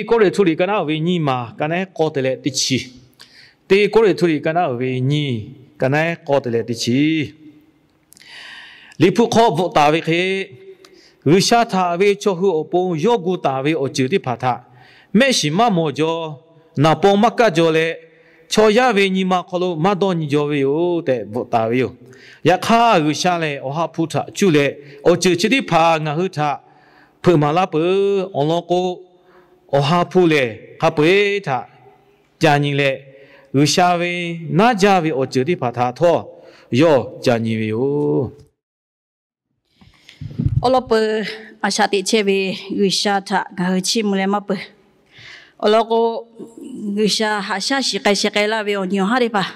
Kawˇrenˍhtuˆ liꞈ ka naˉ uiˍ ve nyiˇ maˬ ka naˉ k'awˇ te leh teˇ chi. Teˇ Kawˇrenˍhtuˆ liꞈ ka naˉ uiˍ ve nyiˇ ka naˉ k'awˇ te leh teˇ chi. Liꞈ hpu hk'aw bvuhꞈ taˍ ve hk'e, G'uiˬsha htaꞈ ve chaw hui awˬ pon yawˇ gu taˍ ve awˬ ceuˬ teˇ hpaˍ htaꞈ mehˆ shiˍ maˇ mawˬ jaw, naˍ paw maˇ kaˇ jaw leh, chaw yaˇ ve nyi ma hk'aw lo maˇ dawˇ nyi jaw ve yoˬ tehꞈ bvuhꞈ taˍ ve yoˬ. Yaꞈ hk'aˇ, G'uiˬsha lehˬ Awˬ ha hpu htaꞈ cuˇ leh awˬ ceuˬ chi teˇ hpaˍ ngaˬ hui htaꞈ hpeuꞈ maˍ laˇ peuˬ. Awˬ lawn k'o, Awˬ ha hpu lehˬ hk'a peu-eˬ htaꞈ ca nyi leh, G'uiˬsha ve naˉ jaˇ ve awˬ ceuˬ teˇ hpaˍ htaꞈ htawˇ yawˇ ca nyi ve yoˬ. Awˬ lawn peuˬ, a shaꞈ teꞈ chehˇ ve G'uiˬsha htaꞈ ngaˬ hui chiˇ mvuh leh maˇ peuˬ. Awˬ lawn k'o, G'uiˬsha haꞈ shaˉ shiˍ k'ai sheh k'ai laˇ ve awˬ nyi awˬ haˉ teˇ hpaˍ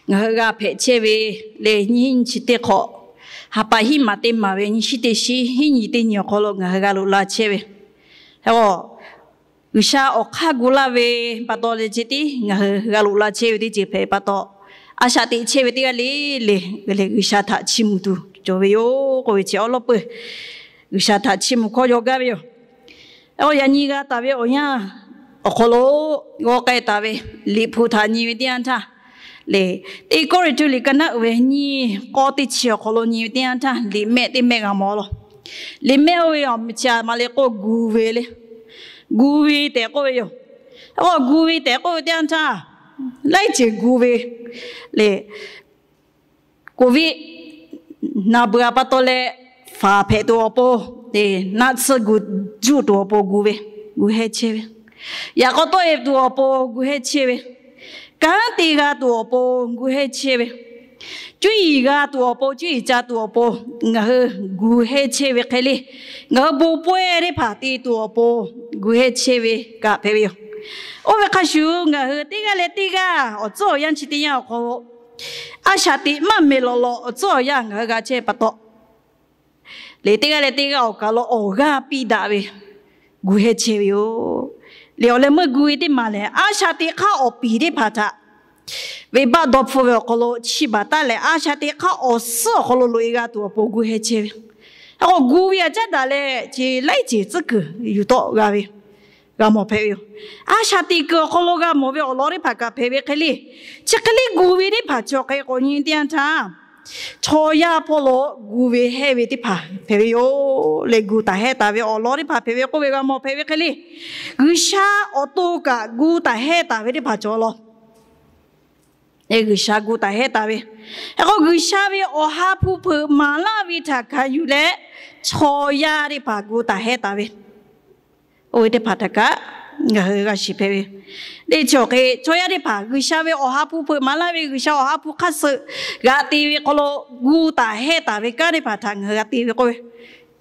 ngaˬ hui g'a hpehꞈ chehˇ ve lehˬ, nyiˇ hinˉ nyi chi teˇ hk'awꞈ, ha pa hiˉ maˬ teˇ maˬ ve nyiˇ shiˉ teˇ shiˉ hiˉ nyi teˇ nyi awˬ hk'aw lo ngaˬ hui g'a loꞈ la chehˇ ve. Hk'e k'o, G'uiˬsha awˬ hk'aˇ gu laˇ ve pa taw leh ceh tiˉ ngaˬ hui g'a loꞈ la chehˇ ve teˇ ceuˬ hpehꞈ pa taw, a shaꞈ teꞈ chehˇ ve teˇ g'aˇ le le lehˬ, G'uiˬsha htaꞈ chiˇ mvuh tuˬ cawˬ ve yoˬ k'oˆ ve chi awˬ lawn peuˬ, G'uiˬsha htaꞈ chiˇ mvuh hkawˇ yaw gaˇ ve yoˬ. Yaꞈ nyi g'a taˍ ve awˬ yanˇ awˬ hk'aw lo g'aw k'ai taˍ ve Liꞈ hpu htaꞈ nyi ve teˇ yanˇ htaˇ, lehˬ, Teˇ Kawˇrenˍhtuˆ liꞈ ka naˉ uiˍ ve nyiˇ k'awˇ teˇ chi awˬ hk'aw lo nyi ve teˇ yanˇ htaˇ, liꞈ mehˆ teˇ mehˆ g'a mawˬ law. Liꞈ mehˆ oˇ ve awˬ chi aꞈ ma le k'o, gu ve le. Gu ve tehꞈ k'oˆ ve yoˬ. K'o gu ve tehꞈ k'oˆ ve teˇ yanˇ htaˇ, laiˉ ceuˬ gu ve lehˬ, Covid naˬ beuꞈ a pa taw leh, faˍ hpehꞈ tuˬ awˬ pon, naˆ tsuhˇ gu juˆ tuˬ awˬ pon gu ve, gu hehˇ chehˇ ve, yaꞈ k'aw tawˆ e tuˬ awˬ pon gu hehˇ chehˇ ve, kanˉ te g'a tuˬ awˬ pon gu hehˇ chehˇ ve, cuˇ yiˍ g'a tuˬ awˬ pon, cuˇ yiˍ ca tuˬ awˬ pon ngaˬ hui gu hehˇ chehˇ ve hk'e le, ngaˬ hui bon pawehˇ teˇ hpaˍ te tuˬ awˬ pon gu hehˇ chehˇ ve kaꞈ hpehꞈ ve yoˬ. Oˇ ve hk'a shuˍ, ngaˬ hui teˇ g'aˇ leh teˇ g'aˇ awˬ tcuhˉ awˬ yanˇ chi teˇ yanˇ awˬ hk'aw lo, a shaꞈ teꞈ maˇ mehˬ lawꞈ lawꞈ awˬ tcuhˉ awˬ yanˇ ngaˬ hui g'a chehˇ pa taw, lehˬ, teˇ g'aˇ leh teˇ g'aˇ awˬ kaˍ lo awˬ g'aˇ piˇ daꞈ ve gu hehˇ chehˇ ve yoˬ. Lehˬ, awˬ leh meuˇ gu ve teˇ maˬ lehˬ, a shaꞈ teꞈ hk'aˇ awˬ piˍ teˇ hpaˍ htaꞈ venˇbaˆ dawˇ hpfuhˇ ve awˬ hk'aw lo chi baˬ taˉ leh, a shaꞈ teꞈ hk'aˇ awˬ suhˉ awˬ hk'aw lo loꞈ e g'a tuˬ awˬ pon gu hehˇ chehˇ ve. K'o gu ve aꞈ caˉ daꞈ leh, chi laiˉ ceuˬ tcuhˉ kuiˬ yuˬ tawˆ g'a ve, g'a mawˬ hpehꞈ ve yoˬ. A shaꞈ teꞈ kuiˬ awˬ hk'aw lo g'a mawˬ ve awˬ lawn teˇ hpaˍ kaꞈ hpehꞈ ve hk'e le, chi hk'e le gu ve teˇ hpaˍ chi awˬ hk'e k'awꞈ nyi teˇ yanˇ htaˇ, chaw yaˇ hpawˇ lo gu ve hehˇ ve teˇ hpaˍ hpehꞈ ve yoˬ. Leh gu taˍ hehˇ taˍ ve awˬ lawn teˇ hpaˍ hpehꞈ ve k'oˆ ve g'a mawˬ hpehꞈ ve hk'e le, G'uiˬsha awˬ to kaꞈ gu taˍ hehˇ taˍ ve teˇ hpaˍ cawˬ law. G'uiˬsha gu taˍ hehˇ taˍ ve, hk'e k'o G'uiˬsha ve Awˬ ha hpu hpeuꞈ maˍ laˇ ve htaꞈ hkanˍ yuˬ leh, chaw yaˇ teˇ hpaˍ gu taˍ hehˇ taˍ ve, oˇ ve teˇ hpaˍ htaꞈ kaꞈ ngaˬ hui g'a shiˍ hpehꞈ ve. Teˇ chi awˬ hk'e chaw yaˇ teˇ hpaˍ G'uiˬsha ve Awˬ ha hpu hpeuꞈ maˍ laˇ ve, G'uiˬsha Awˬ ha hpu hk'aˇ suh g'aꞈ te ve hk'aw lo gu taˍ hehˇ taˍ ve kanˉ teˇ hpaˍ htaꞈ ngaˬ hui g'a te ve k'oˆ ve,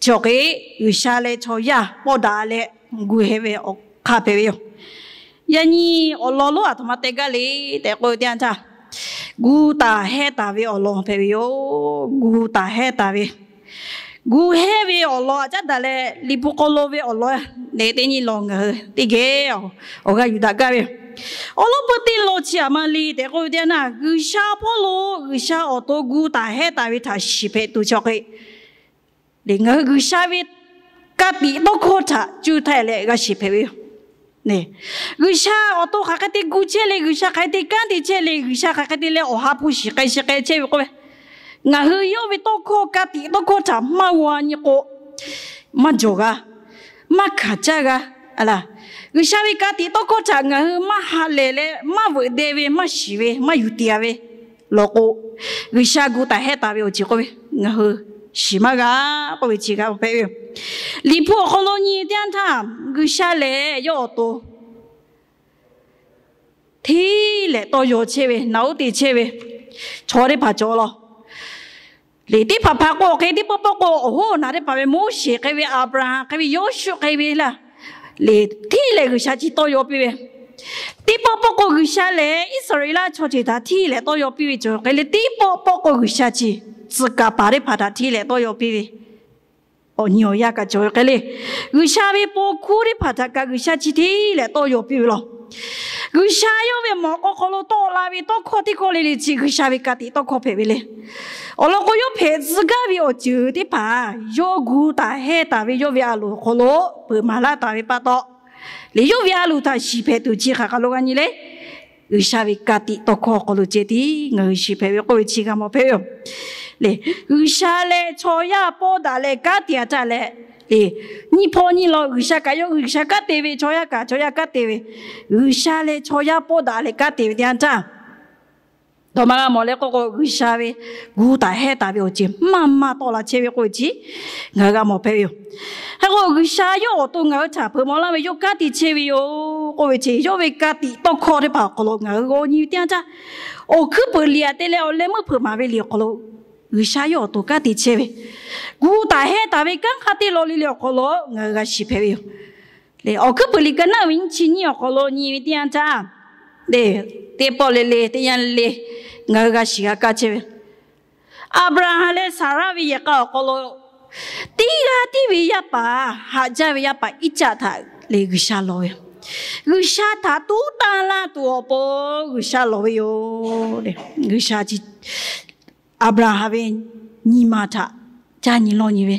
chi awˬ hk'e G'uiˬsha leh chaw yaˇ pawˆ daꞈ leh gu hehˇ ve awˬ hk'aˇ hpehꞈ ve yoˬ. Yaꞈ nyi awˬ lawn lonˉ aˬ htoꞈ ma teh gaˇ le tehꞈ k'oˆ ve teˇ yanˇ htaˇ, gu taˍ hehˇ taˍ ve awˬ lawn hpehꞈ ve yoˬ. Gu taˍ hehˇ taˍ ve, gu hehˇ ve awˬ lawn aꞈ caˉ daꞈ leh, Liꞈ hpu hk'aw lo ve awˬ lawn leh teˇ nyi law ngaˬ hui teˇ geh awˬ g'aˇ yuˬ daꞈ gaˇ ve yoˬ. Awˬ lawn peuˬ teˇ lawn chi aꞈ ma le tehꞈ k'oˆ ve teˇ yanˇ htaˇ, G'uiˬsha hpawˇ lo G'uiˬsha awˬ to gu taˍ hehˇ taˍ ve htaꞈ shiˍ hpehꞈ tuˬ chi awˬ hk'e lehˬ, ngaˬ hui G'uiˬsha ve ka tiꞈ tawˇ hkawˇ htaꞈ cuˇ htaˇ leh g'a shiˍ hpehꞈ ve yoˬ. G'uiˬsha awˬ to hk'aˬ hk'e te gu chehˇ le, G'uiˬsha hk'aˬ hk'e te kanˉ te chehˇ le, G'uiˬsha hk'aˬ hk'e te leh Awˬ ha hpu shiˍ k'ai sheh k'ai chehˇ ve k'oˆ ve, ngaˬ hui yawˇ ve tawˇ hkawˇ ka tiꞈ tawˇ hkawˇ htaꞈ maˇ g'a nyi k'o, maˇ jawˬ g'a, maˇ hkanˍ caˇ g'a. G'uiˬsha ve ka tiꞈ tawˇ hkawˇ htaꞈ ngaˬ hui maˇ ha lehˬ leh maˇ veuꞈ deh ve, maˇ shiˍ ve, maˇ yuˬ tiꞈ a ve law k'o, G'uiˬsha gu taˍ hehˇ taˍ ve awˬ ceuˬ k'oˆ ve, ngaˬ hui shiˍ maˇ g'a k'oˆ ve chi g'a hpehꞈ ve yoˬ. Liꞈ hpu awˬ hk'aw lo nyi teˇ yanˇ htaˇ, G'uiˬsha lehˬ yawˇ awˬ to hteˇ lehꞈ tawˇ yaw chehˇ ve, naˬ oˉ te chehˇ ve chaw teˇ hpaˍ cawˬ law. Lehˬ, teˇ hpaˍ hpaˍ k'o hk'e teˇ pawˆ pawˆ k'o, awˬ hoˉ awˬ naˬ teˇ hpaˍ ve Moˉseˍ hk'e ve, Aˍbraˍhanˍ hk'e ve, Yoˇshuˆ hk'e ve laˇ. Lehˬ, hteˇ lehꞈ G'uiˬsha chi tawˇ yaw piˇ ve, teˇ pawˆ pawˆ k'o G'uiˬsha lehˬ Iˉsaˍreˍlaˆ chaw ceuˬ htaꞈ hteˇ lehꞈ tawˇ yaw piˇ ve cawˬ hk'e le, teˇ pawˆ pawˆ k'o G'uiˬsha chi tcuh kaˍ paˍ teˇ hpaˍ htaꞈ hteˇ lehꞈ tawˇ yaw piˇ ve, awˬ nyi awˬ yanˇ kaꞈ cawˬ ve hk'e le, G'uiˬsha ve paw hkuˇ teˇ hpaˍ htaꞈ kaꞈ G'uiˬsha chi hteˇ lehꞈ tawˇ yaw piˇ ve law. G'uiˬsha yawˇ ve mawꞈ k'aw hk'aw lo tawˆ la ve tawˇ hkawˇ teˇ hkawˇ le le chi G'uiˬsha ve ka tiꞈ tawˇ hkawˇ hpehꞈ ve le. Awˬ lawn k'o, yawˇ hpehꞈ tcuh gaˇ ve awˬ ceuˬ teˇ hpaˍ yawˇ gu taˍ hehˇ taˍ ve yawˇ ve a loˍ awˬ hk'aw lo peuˬ maˍ laˇ taˍ ve pa taw, Leh yawˇ ve a loˍ htaꞈ shiˍ hpehꞈ tuˬ chi hk'aˬ hk'aˬ lo g'a nyi le. G'uiˬsha ve ka tiꞈ tawˇ hkawˇ awˬ hk'aw lo ceh tiˉ ngaˬ hui shiˍ hpehꞈ ve k'oˆ ve chi g'a mawˬ hpehꞈ ve yoˬ. Leh G'uiˬsha leh chaw yaˇ pawˇ daꞈ leh kanˉ te a htaˇ leh, leh nyiˇ hpawˇ nyiˇ law G'uiˬsha kaꞈ yawˇ G'uiˬsha kanˉ te ve, chaw yaˇ kaꞈ chaw yaˇ kanˉ te ve, G'uiˬsha leh chaw yaˇ pawˇ daꞈ leh kanˉ te ve teˇ yanˇ htaˇ, dawˬ ma g'a mawˬ leh k'oˆ k'o, G'uiˬsha ve gu taˍ hehˉ taˍ ve awˬ ceuˬ maˇ maˇ tawˆ la chehˇ ve k'oˆ ve chi ngaˬ hui g'a mawˬ hpehꞈ ve yoˬ. Hk'e k'o, G'uiˬsha yawˇ awˬ to ngaˬ hui htaꞈ hpeuꞈ maw laˇ ve yawˇ kanˉ te chehˇ ve yoˬ k'oˆ ve chi, yawˇ ve ka tiꞈ tawˇ hkawˇ teˇ hpaˍ awˬ hk'aw lo ngaˬ hui g'aw nyi ve teˇ yanˇ htaˇ, awˬ hkuiˉ peuˬ liꞈ aꞈ te leh awˬ leh meuˇ hpeuꞈ maˍ ve liꞈ awˬ hk'aw lo G'uiˬsha yawˇ awˬ to kanˉ te chehˇ ve, gu taˍ hehˉ taˍ ve kanˉ hk'a te law le le awˬ hk'aw lo ngaˬ hui g'a shiˍ hpehꞈ ve yoˬ. Leh awˬ hkuiˉ peuˬ liꞈ ka naˉ ve nyiˇ chi nyiˇ awˬ hk'aw lo nyi ve teˇ yanˇ htaˇ, teˇ pawˆ le le teˇ yanˇ le ngaˬ hui g'a shiˍ g'a kaˇ chehˇ ve, Aˍbraˍhanˍ leh Saˍraˆ ve yehˬ k'a awˬ hk'aw lo teˇ g'aˇ tiˉ ve yaˇ paˍ, haꞈ jaˇ ve yaˇ paˍ Iˉcaˆ htaꞈ leh G'uiˬsha lawˬ ve yoˬ. G'uiˬsha htaꞈ tuˉ tanˇ laˇ tuˬ awˬ pon G'uiˬsha lawˬ ve yoˬ. G'uiˬsha chi Aˍbraˍhanˍ ve nyi ma htaꞈ caˇ nyi lawˇ nyi ve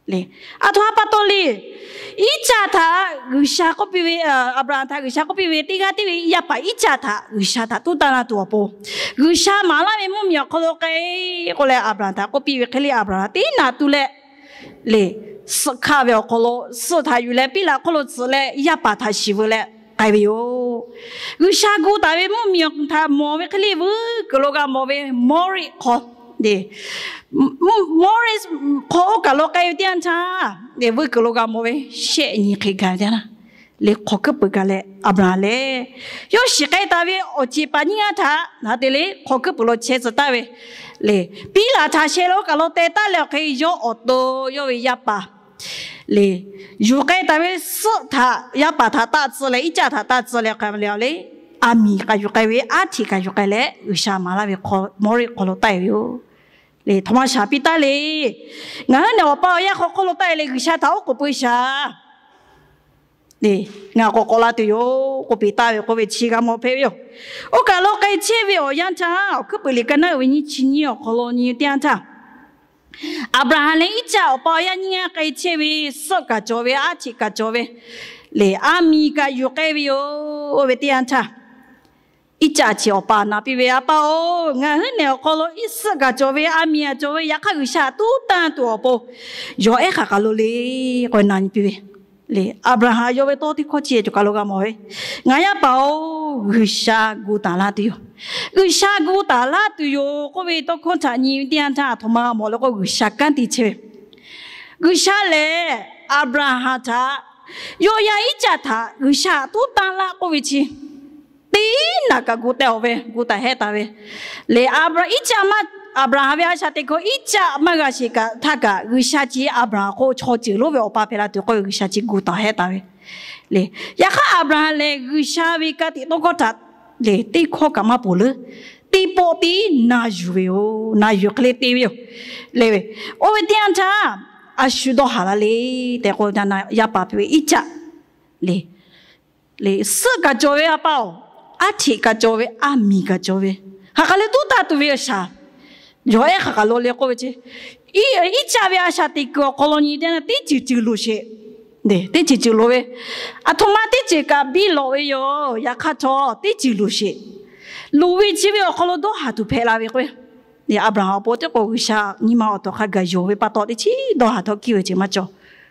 le. Aˬ htoꞈ ma pa taw le, Iˉcaˆ htaꞈ G'uiˬsha k'oˆ piˇ ve, Aˍbraˍhanˍ htaꞈ G'uiˬsha k'oˆ piˇ ve, teˇ g'aˇ tiˉ ve yaˇ paˍ Iˉcaˆ htaꞈ G'uiˬsha htaꞈ tuˉ tanˇ laˇ tuˬ awˬ pon, G'uiˬsha maˍ laˇ ve mvuhˇmiˬ awˬ hk'aw lo k'ai k'oˆ leh Aˍbraˍhanˍ htaꞈ k'oˆ piˇ ve hk'e le, Aˍbraˍhanˍ teˇ naꞈ tu leh, le, suhˆ hk'aˆ ve awˬ hk'aw lo suhˆ htaꞈ yuˬ leh piˉ laꞈ hk'oˆ lo tcuhꞈ leh yaˇ paˍ htaꞈ shiˍ veu leh k'ai ve yoˬ. G'uiˬsha gu taˍ ve mvuhˇmiˬ htaꞈ mawˬ ve hk'e le, vuiˇ kuiˬ lo g'a mawˬ ve Mawˇriˆ hk'aw, Mawˇriˆ hk'aw oˇ kaˬ lo k'ai ve teˇ yanˇ htaˇ, vuiˇ kuiˬ lo g'a mawˬ ve shehˆ nyi hk'e gaˬ ve teˇ yanˇ, le hk'aw kuiˉ peuˬ gaˬ leh Aˍbraˍhanˍ lehˬ, yawˇ shiˍ k'ai taˍ ve awˬ ceˬ paˍ nyiˇ g'aˇ htaꞈ naˍ te le hk'aw kuiˉ peuˬ lo chehˇ tcuh taˍ ve, le, piˉ laꞈ htaꞈ sheh leh oˇ kaˬ lo teh taˍ leh awˬ hk'e yawˇ awˬ to yawˇ ve yaˇ paˍ le, yuˬ k'ai taˍ ve suhˆ htaꞈ yaˇ paˍ htaꞈ taˆ tcuh leh Iˉcaˆ htaꞈ taˆ tcuh leh k'ai ve le, a miˬ kaꞈ yuˬ k'ai ve, aˉ htiꞈ kaꞈ yuˬ k'ai leh G'uiˬsha maˍ laˇ ve hk'aw Mawˇriˆ hk'aw lo taˆ e ve yoˬ. Le, htoꞈ ma shaˍ piˇ taˉ le. Ngaˬ hui nehˬ awˬ pa awˬ yanˇ hk'aw hk'oˆ lo taˆ e leh G'uiˬsha htaꞈ oˉ k'oˍ pui shaˍ le, ngaˬ k'awꞈ k'awꞈ la tuˬ yoˬ k'oˆ piˇ taˍ ve k'oˆ ve chi g'a mawˬ hpehꞈ ve yoˬ. Oˇ kaˬ lo k'ai chehˇ ve awˬ yanˇ htaˇ, awˬ hkuiˉ peuˬ liꞈ ka naˉ ve nyiˇ chi nyiˇ awˬ hk'aw lo nyi teˇ yanˇ htaˇ, Aˍbraˍhanˍ leh Iˉcaˆ awˬ pa awˬ yaˇ nyiˇ g'aˇ k'ai chehˇ ve, suhˆ kaꞈ cawˬ ve, aˉ htiꞈ kaꞈ cawˬ ve, le, a miˬ kaꞈ yuˬ k'ai ve yoˬ. Oˇ ve teˇ yanˇ htaˇ, Iˉcaˆ chi awˬ pa naˍ piˇ ve, A pa-oˬ, ngaˬ hui nehˬ awˬ hk'aw lo suhˆ kaꞈ cawˬ ve, a miˬ kaꞈ cawˬ ve, yaꞈ hk'aˇ G'uiˬsha tuˉ tanˇ tuˬ awˬ pon yawˬ ehˉ hk'aˬ kaˬ lo le k'oˆ na nyi piˇ ve, le, Aˍbraˍhanˍ yawˇ ve tawˇ teˇ hkawˇ chi cawˬ kaˬ lo g'a mawˬ ve, Ngaˬ yaˇ paˍ-oˬ, G'uiˬsha gu taˍ laˇ tuˬ yoˬ. G'uiˬsha gu taˍ laˇ tuˬ yoˬ k'oˆ ve tawˇ hkawˇ htaꞈ nyi ve teˇ yanˇ htaˇ, aˬ htoꞈ ma g'a mawˬ le k'o, G'uiˬsha kanˉ te chehˇ ve, G'uiˬsha lehˬ Aˍbraˍhanˍ htaꞈ yawˇ yaˇ Iˉcaˆ htaꞈ G'uiˬsha tuˉ tanˇ laˇ k'oˆ ve chi, teˇ naꞈ kaꞈ gu teh-aw ve, gu taˍ hehˉ taˍ ve, le, Iˉcaˆ maˇ, Aˍbraˍhanˍ ve a shaꞈ teꞈ hkui Iˉcaˆ maˇ g'a sheˍ kaꞈ htaˇ kaꞈ G'uiˬsha chi Aˍbraˍhanˍ hk'oˆ chaw ceuˬ lonˉ ve awˬ pa hpehꞈ la tuˬ k'oˆ ve, G'uiˬsha chi gu taˍ hehˉ taˍ ve, le, yaꞈ hk'aˇ Aˍbraˍhanˍ lehˬ G'uiˬsha ve ka tiꞈ tawˇ hkawˇ htaꞈ le teˇ hkawˇ kaꞈ maˇ poˬ leuˉ, teˇ pawˆ tiˉ na yuˬ ve yoˬ. Na yuˬ hk'e le te ve yoˬ. Le, oˇ ve teˇ yanˇ htaˇ, a shu dawˇ haˍ la le tehꞈ k'o, yaˇ paˍ hpehꞈ ve Iˉcaˆ le, le, suhˆ kaꞈ cawˬ ve, a pa-oˬ, aˉ htiꞈ kaꞈ cawˬ ve, a miˬ kaꞈ cawˬ ve, hk'aˬ hk'aˬ le tuˉ tanˇ tuˬ ve shaˍ, yawˬ ehˉ hk'aˬ kaˬ lo le k'oˆ ve chi, Iˉcaˆ ve a shaꞈ teꞈ kuiˬ awˬ hk'aw lo nyi teˇ yanˇ teˇ ceuˬ ceuˬ loˍ sheˍ, teˇ ceuˬ ceuˬ loˍ ve, aˬ htoꞈ ma teˇ ceuˬ kaꞈ biˇ lawꞈ ve yoˬ. Yaꞈ hk'aˇ htawˇ teˇ ceuˬ loˍ sheˍ. Loˍ ve chi ve awˬ hk'aw lo dawˇ haˍ tuˬ hpehꞈ la ve k'o, Aˍbraˍhanˍ awˬ pon teˇ k'o G'uiˬsha nyi ma awˬ tawˬ hk'a gaˬ yonˍ ve pa taw teˇ chiˉ dawˇ haˍ htawˇ kiˇ ve ceuˬ maˇ cawˬ.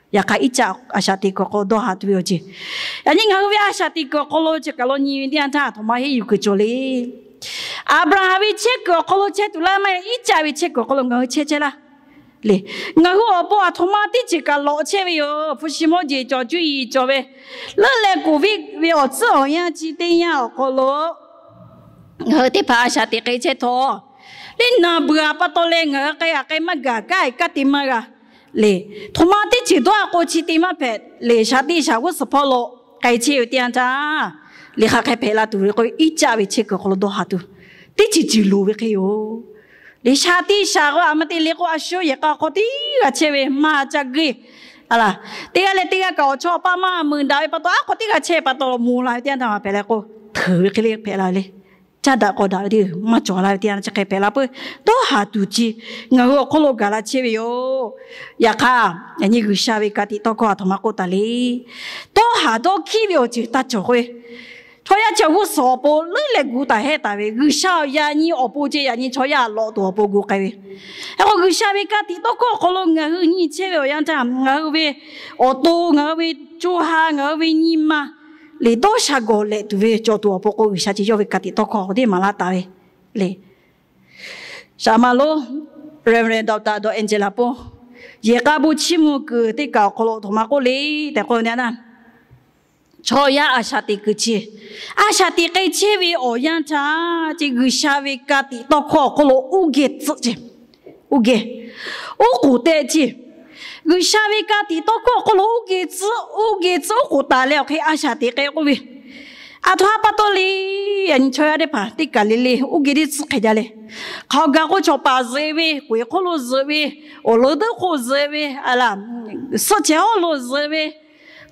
Yaꞈ hk'aˇ Iˉcaˆ a shaꞈ teꞈ kuiˬ awˬ hk'aw lo dawˇ haˍ tuˬ ve awˬ ceuˬ, yaꞈ nyi ngaˬ hui ve a shaꞈ teꞈ kuiˬ awˬ hk'aw lo chi kaˬ lo nyi ve teˇ yanˇ htaˇ, aˬ htoꞈ ma henˇ yuˬ kuiˬ cawˬ le. Aˍbraˍhanˍ ve chehˇ kuiˬ awˬ hk'aw lo chehˇ tuˬ laˇ maˇ heˆ, Iˉcaˆ ve chehˇ kuiˬ awˬ hk'aw lo ngaˬ hui chehˇ chehˇ laˇ. Le, ngaˬ hui awˬ pon aˬ htoꞈ ma teˇ ceuˬ kaꞈ lawꞈ chehˇ ve yoˬ. Hpu shi mawˇ jeˬ cawˬ, cuˇ yiˍ cawˬ ve, leuˉ leh koˍ viˆ ve awˬ tcuhˉ awˬ yanˇ chi teˇ yanˇ awˬ hk'aw lo ngaˬ hui teˇ hpaˍ a shaꞈ teꞈ k'ai chehˇ htawˇ, le, naˬ beuˬ a pa taw leh ngaˬ hui k'ai a k'ai maˇ gaˬ, kaˉ kaˉ te maˇ g'a. Le, htoꞈ ma teˇ ceuˬ dawˇ a k'o chi te maˇ hpehꞈ. Le, shaˍ tiꞈ shaˍ g'uˇ suhˍ hpawˇ lo k'ai chehˇ ve teˇ yanˇ htaˇ, le, hk'aˬ hk'e hpehꞈ la tuˬ ve k'o, Iˉcaˆ ve chehˇ kuiˬ awˬ hk'aw lo dawˇ haˍ tuˬ teˇ ceuˬ ceuˬ loˍ ve hk'e yoˬ. Le, shaˍ tiꞈ shaˍ g'uˇ a ma te le k'o, a shu yehˬ k'a awˬ hk'aw teˇ g'aˇ chehˇ ve maˇ caˇ guˇ a laˬ. Teˇ g'aˇ leh teˇ g'aˇ kaꞈ awˬ chawˇ awˬ paˇ maˇ meuꞈ daꞈ ve pa taw, a k'aw teˇ g'aˇ chehˇ ve pa taw, moˍ la ve teˇ yanˇ htaˇ maˇ hpehꞈ leh k'o, hteuˍ ve hk'e le hpehꞈ la ve le. Caˇ daꞈ k'awꞈ daꞈ ve teˇ maˇ cawˬ la ve teˇ yanˇ chi hk'e hpehꞈ la peuˬ. Dawˇ haˍ tuˬ chi ngaˬ hui awˬ hk'oˆ lo gaˬ la chehˇ ve yoˬ. Yaꞈ hk'aˇ, yaꞈ nyi G'uiˬsha ve ka tiꞈ tawˇ hkawˇ aˬ htoꞈ ma k'oˆ taˍ le. Dawˇ haˍ dawˇ hkiˉ ve awˬ ceuˬ taˇ cawˬ k'oˆ ve, chaw yaˇ chi awˬ g'uˇ suhˍ awˬ pon leuˉ leh gu taˍ hehˉ taˍ ve, G'uiˬsha awˬ yaꞈ nyi awˬ pon ceh yaꞈ nyi chaw yaˇ lawꞈ tuˬ awˬ pon gu k'ai ve. Hk'e k'o, G'uiˬsha ve ka tiꞈ tawˇ hkawˇ awˬ hk'aw lo ngaˬ hui nyi chehˇ ve awˬ yanˇ htaˇ, ngaˬ hui ve awˬ to, ngaˬ hui ve co ha, ngaˬ hui ve nyi ma liꞈ dawˇ sha gawˬ lehꞈ tuˬ ve cawˬ tuˬ awˬ pon k'o, G'uiˬsha chi yawˇ ve ka tiꞈ tawˇ hkawˇ awˬ teˇ maˍ laˇ taˍ ve le. Shaˍ ma lonˉ Reverend Doctor Daw Angela Post yehˬ k'a bon chiˇ mvuh kuiˬ teˇ kaꞈ awˬ hk'aw lo aˬ htoꞈ ma k'oˆ le tehꞈ k'oˆ ve teˇ yanˇ, chaw yaˇ a shaꞈ teꞈ kuiˬ chi, a shaꞈ teꞈ k'ai chehˇ ve awˬ yanˇ htaˇ ce, G'uiˬsha ve ka tiꞈ tawˇ hkawˇ awˬ hk'oˆ lo uˉ geh tcuhˆ ce, uˉ geh, oˉ k'oˍ tehꞈ ce, G'uiˬsha ve ka tiꞈ tawˇ hkawˇ awˬ hk'oˆ lo uˉ geh tcuhˆ, uˉ geh tcuhˆ oˉ k'oˍ taˍ leh awˬ hk'e a shaꞈ teꞈ k'ai k'oˆ ve, aˬ htoꞈ ha pa taw le. Yaꞈ nyi chaw yaˇ teˇ hpaˍ teˇ kaˬ le le uˉ geh teˇ tcuhˆ hk'e jaˇ leh, hk'aˬ gaˬ k'o chaw paˍ zuhꞈ ve, k'oꞈ-e hk'oˆ lo zuhꞈ ve, awˬ leuˉ deuˉ hk'oˆ zuhꞈ ve, a laˬ, suhˆ chehˇ hawˉ lo zuhꞈ ve,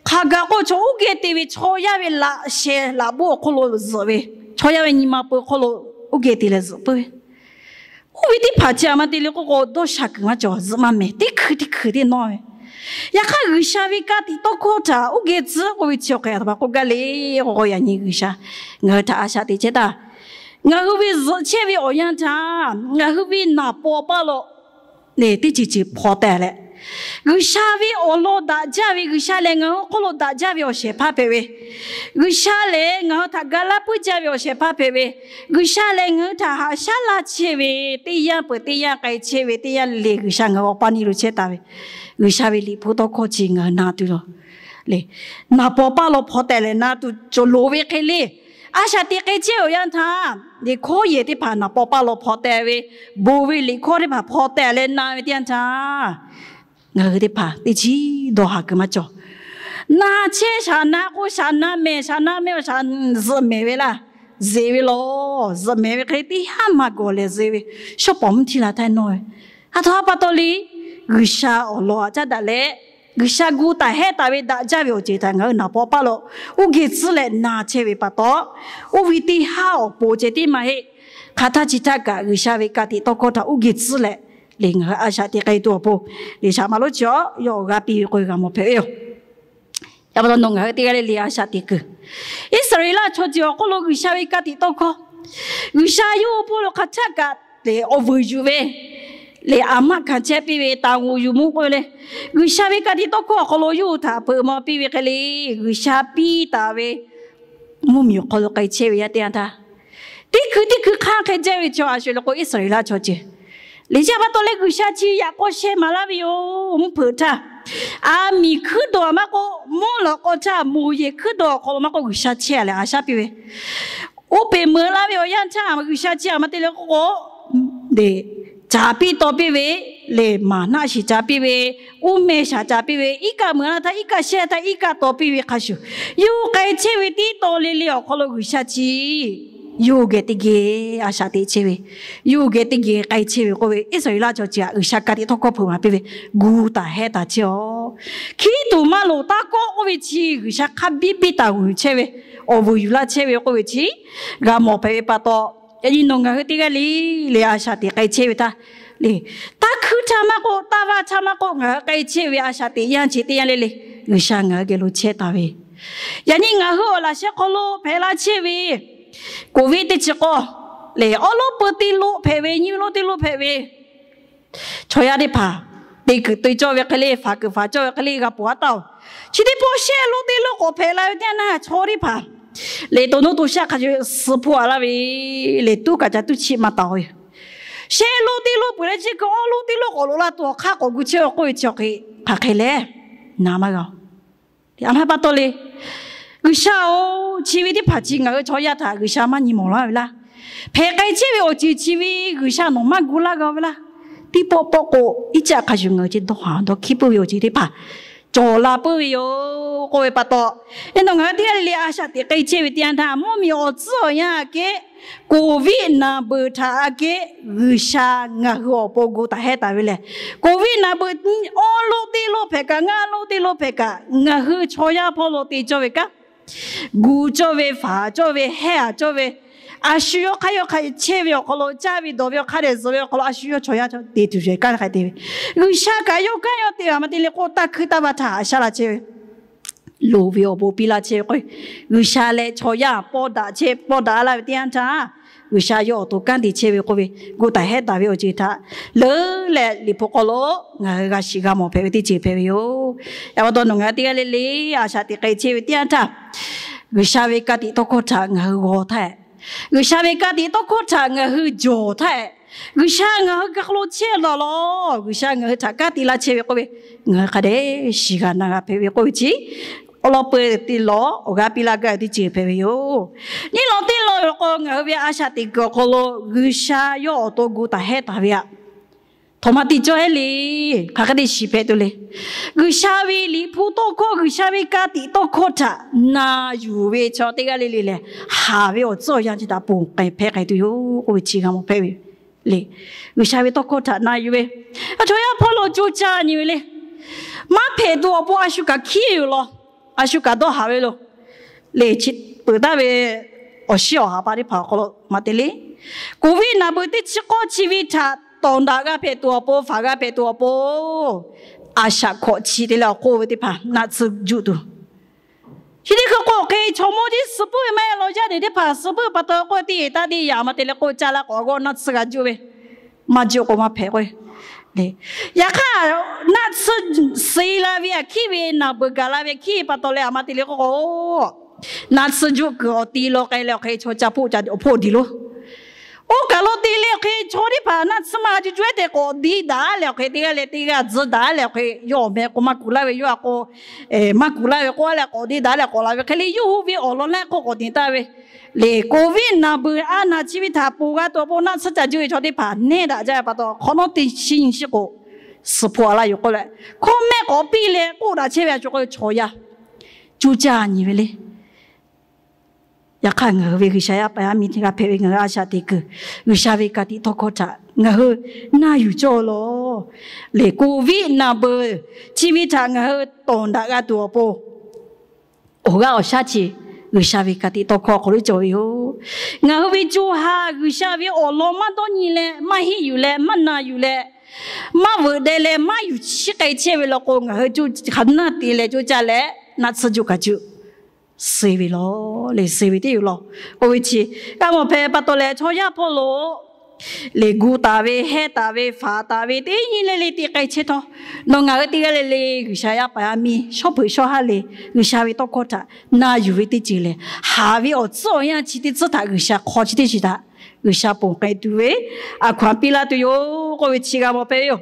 hk'aˬ gaˬ k'o chaw uˉ geh te ve chaw yaˇ ve laꞈ sheh laꞈ boˆ awˬ hk'oˆ lo zuhꞈ ve, chaw yaˇ ve nyi ma peuˬ hk'oˆ lo uˉ geh te leh zuhꞈ puiˉ ve, oˇ ve teˇ hpaˍ chi aˬ ma te le k'oˆ k'o, dawˇ sha kuiˬ maˇ cawˬ, zuhꞈ maˇ mehˍ, teˇ hkui teˇ hkui teˇ nawˇ ve. Yaꞈ hk'aˇ, G'uiˬsha ve ka tiꞈ tawˇ hkawˇ htaꞈ uˉ geh tcuhˆ k'oˆ ve chi awˬ hk'e aˬ htoꞈ ma k'oˆ gaˇ le k'o k'o, yaꞈ nyi G'uiˬsha ngaˬ hui htaꞈ a shaꞈ teꞈ chehˇ taˍ. Ngaˬ hui ve zuhꞈ chehˇ ve awˬ yanˇ htaˇ, ngaˬ hui ve naˍ paw paˇ lo teˇ ceuˬ ceuˬ hpaw teh leh, G'uiˬsha ve awˬ lawn daꞈ jaˇ ve, G'uiˬsha lehˬ ngaˬ hui hk'oˆ lo daꞈ jaˇ ve awˬ shehˍ hpaˇ hpehꞈ ve, G'uiˬsha lehˬ ngaˬ hui htaꞈ ga laˇ puiˉ jaˇ ve awˬ shehˍ hpaˇ hpehꞈ ve, G'uiˬsha lehˬ ngaˬ hui htaꞈ haꞈ shaˉ laˇ chehˇ ve, teˇ yanˇ peuˬ teˇ yanˇ k'ai chehˇ ve, teˇ yanˇ le G'uiˬsha ngaˬ hui awˬ paˇ neˇ lo chehˇ taˍ ve, G'uiˬsha ve liꞈ hpu tawˇ hkawˇ chi ngaˬ hui na tuˬ yoˬ le. Naˍ paw paˇ lo hpaw teh leh na tuˬ cawˬ loˍ ve hk'e le. A shaꞈ teꞈ k'ai chehˇ ve awˬ yanˇ htaˇ, liꞈ hkawˇ yehˬ teˇ hpaˍ naˍ paw paˇ lo hpaw teh ve, bon ve liꞈ hkawˇ teˇ hpaˍ hpaw teh leh na ve teˇ yanˇ htaˇ, ngaˬ hui teˇ hpaˍ teˇ chiˉ dawˇ haˍ kuiˬ maˇ cawˬ. Na chehˇ shaˍ na k'o shaˍ na mehˍ, shaˍ na mehˍ awˬ shaˍ zuhꞈ mehˍ ve laˇ, zeꞈ ve law, zuhꞈ mehˍ ve hk'e teˇ haˉ maˇ gawˬ lehˬ zeꞈ ve, shawˉ pawˍ mvuhˇ htiˇ la htaˇ nawˇ ve, aˬ htoꞈ ha pa taw le, G'uiˬsha awˬ lawn aꞈ caˉ daꞈ leh, G'uiˬsha gu taˍ hehˉ taˍ ve daꞈ jaˇ ve awˬ ceuˬ htaꞈ ngaˬ hui naˍ paw paˇ lo uˉ geh tcuhˉ leh na chehˇ ve pa taw, oˇ ve teˇ haˉ awˬ pon ceh tiˉ maˇ heˆ. Hk'aˬ htaˇ chi htaˇ kaꞈ G'uiˬsha ve ka tiꞈ tawˇ hkawˇ htaꞈ uˉ geh tcuhˉ leh, le ngaˬ hui a shaꞈ teꞈ k'ai tuˬ awˬ pon, le shaˍ ma lonˉ chi awˬ yawˇ awˬ g'a piˇ ve k'o g'a mawˬ hpehꞈ ve yoˬ. Yaꞈ pa taw nawˬ ngaˬ hui teˇ g'aˇ le le a shaꞈ teꞈ kuiˬ, Iˉsaˍreˍlaˆ chaw ceuˬ awˬ hk'oˆ lo G'uiˬsha ve ka tiꞈ tawˇ hkawˇ, G'uiˬsha yawˇ hui hpawˇ lo hk'aˬ htaˇ kaꞈ le awˬ vuiˬ yuˬ ve, le aˬ maˆ hkanˍ chehˇ piˇ ve, taˍ g'uˬ yuˬ mvuh k'oˆ ve le, G'uiˬsha ve ka tiꞈ tawˇ hkawˇ awˬ hk'aw lo yawˇ hui htaꞈ peuꞈ maw piˇ ve hk'e le, G'uiˬsha piˇ taˍ ve mvuhˇmiˬ awˬ hk'aw lo k'ai chehˇ ve yaˇ teˇ yanˇ htaˇ, teˇ hkui teˇ hkui hk'anˇ hk'e jaˇ ve chaw a sho le k'o, Iˉsaˍreˍlaˆ chaw ceuˬ le chi aˬ pa taw leh G'uiˬsha chi yaꞈ k'aw sheh maˍ laˇ ve yoˬ. Mvuhˇ hpeuꞈ htaˇ, aˬ miˍ hkuiˉ dawˬ maˇ k'oˆ, mvuhˇ lawꞈ k'aw htaˇ, moˍ yehˬ hkuiˉ dawˬ awˬ hk'aw lo maˇ k'oˆ, G'uiˬsha chehˇ leh a shaˉ piˇ ve, oˇ peˬ meuꞈ laˇ ve awˬ yanˇ htaˇ, G'uiˬsha chi aˬ ma te le k'oˆ k'o, caˍ piˇ taw piˇ ve, lehˬ maˍ naˆ shiˍ ca piˇ ve, uˉ meh shaˍ ca piˇ ve, iˉ kaˆ meuꞈ laˇ htaˇ iˉ kaˆ shehˇ htaˇ iˉ kaˆ taw piˇ ve hk'a shuˍ, yawˇ hui k'ai chehˇ ve teˇ taw le le awˬ hk'aw lo G'uiˬsha chi yawˇ hui geh teˇ geh a shaꞈ teꞈ chehˇ ve, yawˇ hui geh teˇ geh k'ai chehˇ ve k'oˆ ve, Iˉsaˍreˍlaˆ chaw ceuˬ aꞈ G'uiˬsha ka tiꞈ tawˇ hkawˇ hpeuꞈ maˍ piˇ ve, gu taˍ hehˉ taˍ chehˇ aˬ. Hkiˉ tuˬ maˇ loˍ taˇ kawˆ k'oˆ ve chi G'uiˬsha hk'a biˇ biˇ taˍ g'uiˬ chehˇ ve, awˬ vuiˬ yuˬ laˇ chehˇ ve k'oˆ ve chi g'a mawˬ hpehꞈ ve pa taw, yaꞈ nyi nawˬ ngaˬ hui teˇ g'aˇ le le a shaꞈ teꞈ k'ai chehˇ ve htaˇ, le taˇ hkuiˉ htaˇ maˇ k'oˆ, taˇ vaˇ htaˇ maˇ k'oˆ, ngaˬ hui k'ai chehˇ ve a shaꞈ teꞈ yanˇ chi teˇ yanˇ le le, G'uiˬsha ngaˬ hui geh lo chehˇ taˍ ve, yaꞈ nyi ngaˬ hui awˬ laꞈ sheh hk'aw lo hpehꞈ la chehˇ ve Covid teˇ chi k'awˇ, lehˬ awˉ lawˉ peu teˇ loˆ hpehꞈ ve, nyiˇ loˆ teˇ loˆ hpehꞈ ve, chaw yaˇ teˇ hpaˍ te kuiˬ te cawˇ ve hk'e le, faˍ kuiˬ faˍ cawˇ ve hk'e le g'a ponˬ a taˇ oˬ. Chi teˇ pawˆ shehˆ loˆ teˇ loˆ k'awꞈ hpehꞈ la ve teˇ yanˇ htaˇ, chaw teˇ hpaˍ lehˬ to nuˇ to shaˆ hk'a shuˍ suh hpuˇ a laˇ ve, lehˬ tuˉ kaꞈ ca tuˉ chiˆ maˇ taˍ oˬ ve. Shehˆ loˆ teˇ loˆ peuˬ leh chi hk'e awˉ loˆ teˇ loˆ k'awꞈ loꞈ la tuˬ awˬ hk'aˇ k'awꞈ gu chehˇ ve k'oˆ ve chi awˬ hk'e hk'aˬ hk'e leh na maˇ g'a oˬ. Aˬ htoꞈ ma pa taw le, G'uiˬsha-oˬ, chi ve teˇ hpaˍ chi ngaˬ hui chaw yaˇ htaꞈ G'uiˬsha maˇ nyi mawˬ laˇ ve laˇ. Hpehꞈ k'ai chehˇ ve awˬ ceuˬ chi ve G'uiˬsha nawˬ maˇ gu laˇ g'a ve laˇ. Teˇ pawˆ pawˆ k'o, iˉ caˆ hk'a shuˍ ngaˬ hui chi dawˇ haˍ dawˇ hkiˉ puiˉ ve awˬ ceuˬ teˇ hpaˍ cawˬ la puiˉ ve yoˬ k'oˆ ve pa taw, e nawˬ ngaˬ hui teˇ g'aˇ le le a shaꞈ teꞈ k'ai chehˇ ve teˇ yanˇ htaˇ, mvuhˇmiˬ awˬ tcuhˉ awˬ yanˇ aꞈ kehˉ Covid naˍ beuꞈ htaꞈ aꞈ kehˉ G'uiˬsha ngaˬ hui awˬ pon gu taˍ hehˉ taˍ ve lehˬ, Covid naˍ beuꞈ awˉ loˆ teˇ loˆ hpehꞈ kaꞈ, ngaˇ loˆ teˇ loˆ hpehꞈ kaꞈ, ngaˬ hui chaw yaˇ hpawˇ lo te cawˇ ve kanˉ, gu cawˇ ve, faˍ cawˇ ve, hehˇ aꞈ cawˇ ve, a shu yawˇ hk'aˇ yawˇ hk'a chehˇ ve awˬ hk'aw lo, caˇ ve dawˬ ve awˬ hk'a dehꞈ zuhˬ ve awˬ hk'aw lo a shu yawˇ chaw yaˇ te tuˬ yawˬ kanˉ hk'a te ve, G'uiˬsha kaꞈ yawˇ kanˉ yawˇ te ve a ma te leh k'o, taˇ hkuiˇ taˇ va htaꞈ haꞈ shaˉ la chehˇ ve, loˍ ve awˬ bon piˇ laˇ chehˇ ve k'o, G'uiˬsha leh chaw yaˇ pawˇ daꞈ chehˇ pawˇ daꞈ laˇ ve teˇ yanˇ htaˇ, G'uiˬsha yawˇ awˬ to kanˉ te chehˇ ve k'oˆ ve, gu taˍ hehˉ taˍ ve awˬ ceuˬ htaꞈ leuˉ leh Liꞈ hpu hk'aw lo ngaˬ hui g'a shiˍ g'a mawˬ hpehꞈ ve teˇ ceuˬ hpehꞈ ve yoˬ. Yaꞈ pa taw nawˬ ngaˬ hui teˇ g'aˇ le le a shaꞈ teꞈ k'ai chehˇ ve teˇ yanˇ htaˇ, G'uiˬsha ve ka tiꞈ tawˇ hkawˇ htaꞈ ngaˬ hui g'aw htaˇ, G'uiˬsha ve ka tiꞈ tawˇ hkawˇ htaꞈ ngaˬ hui jawˬ htaˇ, G'uiˬsha ngaˬ hui hk'aw lo chehˇ lawˬ lawˬ, G'uiˬsha ngaˬ hui htaꞈ ka tiꞈ laˇ chehˇ ve k'oˆ ve, ngaˬ hui hk'a dehꞈ shiˍ g'a na g'a hpehꞈ ve k'oˆ ve chi, awˬ lawn peuˬ te lawˬ awˬ g'aˇ piˇ laˇ gaˇ ve teˇ ceuˬ hpehꞈ ve yoˬ. Nyiˇ lawn teˇ lawn ve k'o, ngaˬ hui ve a shaꞈ teꞈ kuiˬ awˬ hk'aw lo G'uiˬsha yawˇ awˬ to gu taˍ hehˉ taˍ ve aꞈ, htawnˍ ma te cawˇ hehˉ le. Hk'aˬ hk'e te shiˍ hpehꞈ tuˬ le. G'uiˬsha ve Liꞈ hpu tawˇ hkawˇ, G'uiˬsha ve ka tiꞈ tawˇ hkawˇ htaꞈ na yuˬ ve chaw teˇ g'aˇ le le lehˬ, haˍ ve awˬ tcuhˉ awˬ yanˇ chi htaꞈ ponˬ k'ai hpehˇ k'ai tuˬ yoˬ k'oˆ ve chi g'a mawˬ hpehꞈ ve le. G'uiˬsha ve tawˇ hkawˇ htaꞈ na yuˬ ve, a chaw yaˇ hpawˇ lo co caˇ nyi ve le. Maˇ hpehꞈ tuˬ awˬ pon a shu kaꞈ hkiˉ yoˬ lawˬ. A shu kaꞈ dawˇ haˍ ve lo. Lehˬ, chi peuˬ taˍ ve awˬ shinˉ awˬ haˍ pa teˇ hpaˍ awˬ hk'aw lo maˇ te le. Covid naˬ beuꞈ teˇ chi k'awˇ chi ve htaꞈ tawˍ daꞈ g'a hpehꞈ tuˬ awˬ pon, faˍ g'a hpehꞈ tuˬ awˬ pon, a shaꞈ hkawꞈ chi te leh awˬ hk'oˆ ve teˇ hpaˍ naˆ tsuhˇ juˆ tuˬ. Chi teˇ hkui k'o hk'e chaw mawˇ tiˉ suh puiˉ ve maˇ heˆ lawˬ, yaˇ deˬ teˇ hpaˍ suh puiˉ pa taw k'oˆ ve teˇ taˇ teˇ yaꞈ ma te leh k'oˆ caˇ la k'awꞈ g'awˇ naˆ tsuhˇ g'a juˆ ve, maˇ juˆ k'o maˇ hpehꞈ k'o. Yaꞈ hk'aˇ, naˆ tsuhˇ suh la ve aꞈ hkiˉ ve naˬ beuˬ gaˬ la ve hkiˉ pa taw leh a ma te leh k'o k'o, naˆ tsuhˇ juˆ kuiˬ awˬ ti lo k'ai leh awˬ hk'e chaw ca hpoˆ ca awˬ hpoˆ diˬ lo. Oˇ kaˬ lo te leh awˬ hk'e chaw teˇ hpaˍ naˆ tsuhˇ maˇ juˆ juˆ ehˉ tehꞈ k'awꞈ deˇ daꞈ leh awˬ hk'e teˇ g'aˇ leh teˇ g'aˇ tzuhˇ daꞈ leh awˬ hk'e yawˇ awˬ meh k'o maˇ kuˬ laˇ ve, yawˇ a k'o maˇ kuˬ laˇ ve k'oˆ leh k'awꞈ deˇ daꞈ leh k'awꞈ la ve hk'e le, yawˇ hui ve awˬ lawn leh k'oˆ k'awꞈ te taˍ ve le. Covid naˬ beuˬ a naˬ chi ve htaꞈ ponˬ g'a tuˬ awˬ pon naˆ tsuhˇ ca juˆ ve chaw teˇ hpaˍ nehˇ daꞈ jaˇ ve pa taw, hk'awꞈ nawˉ teˇ shinˉ nyi shinˉ k'o, suhˍ hpawˇ a laˇ yoˬ k'oˆ leh, hkawˇ mehˆ k'awꞈ piˇ leh k'oˆ daꞈ chehˇ ve a shu k'o chaw yaˇ co caˇ nyi ve le. Yaꞈ hk'aˇ, ngaˬ hui ve G'uiˬsha yaˇ paˍ yaˇ miˇ teˇ g'aˇ hpehꞈ ve ngaˬ hui a shaꞈ teꞈ kuiˬ, G'uiˬsha ve ka tiꞈ tawˇ hkawˇ htaꞈ ngaˬ hui na yuˬ cawˇ lawˬ. Lehˬ, Covid naˬ beuˬ chi ve htaꞈ ngaˬ hui tawˍ daꞈ g'a tuˬ awˬ pon, awˬ g'aˇ awˬ shaˉ chi G'uiˬsha ve ka tiꞈ tawˇ hkawˇ hk'aw lo cawˬ ve yoˬ. Ngaˬ hui ve co ha G'uiˬsha ve awˬ lawn maˇ dawˇ nyi leh, maˇ henˇ yuˬ leh, maˇ na yuˬ leh, maˇ veuꞈ deh leh maˇ yuˬ chiˇ k'ai chehˇ ve law k'o, ngaˬ hui co hk'aˬ naˆ te leh co caˇ leh naˆ tsuhˇ juˆ kaꞈ juˆ suh ve law, lehˬ suh ve teˇ yoˬ law. K'oˆ ve chi g'a mawˬ hpehꞈ pa taw leh chaw yaˇ hpawˇ lo lehˬ gu taˍ ve, heh taˍ ve, faˍ taˍ ve teˇ nyi le le te k'ai chehˇ htawˇ, nawˬ ngaˬ hui teˇ g'aˇ le le G'uiˬsha yaˇ paˍ yaˇ miˇ shawˉ peuˬ shawˉ haˉ le G'uiˬsha ve tawˇ hkawˇ htaꞈ na yuˬ ve teˇ ceuˬ lehˬ, haˍ ve awˬ tcuhˉ awˬ yanˇ chi teˇ tcuhˉ htaꞈ G'uiˬsha hk'aw chi teˇ shiˍ htaꞈ G'uiˬsha ponˬ k'ai tuˬ ve a hkaw anˬ piˇ laˇ tuˬ yoˬ k'oˆ ve chi g'a mawˬ hpehꞈ ve yoˬ.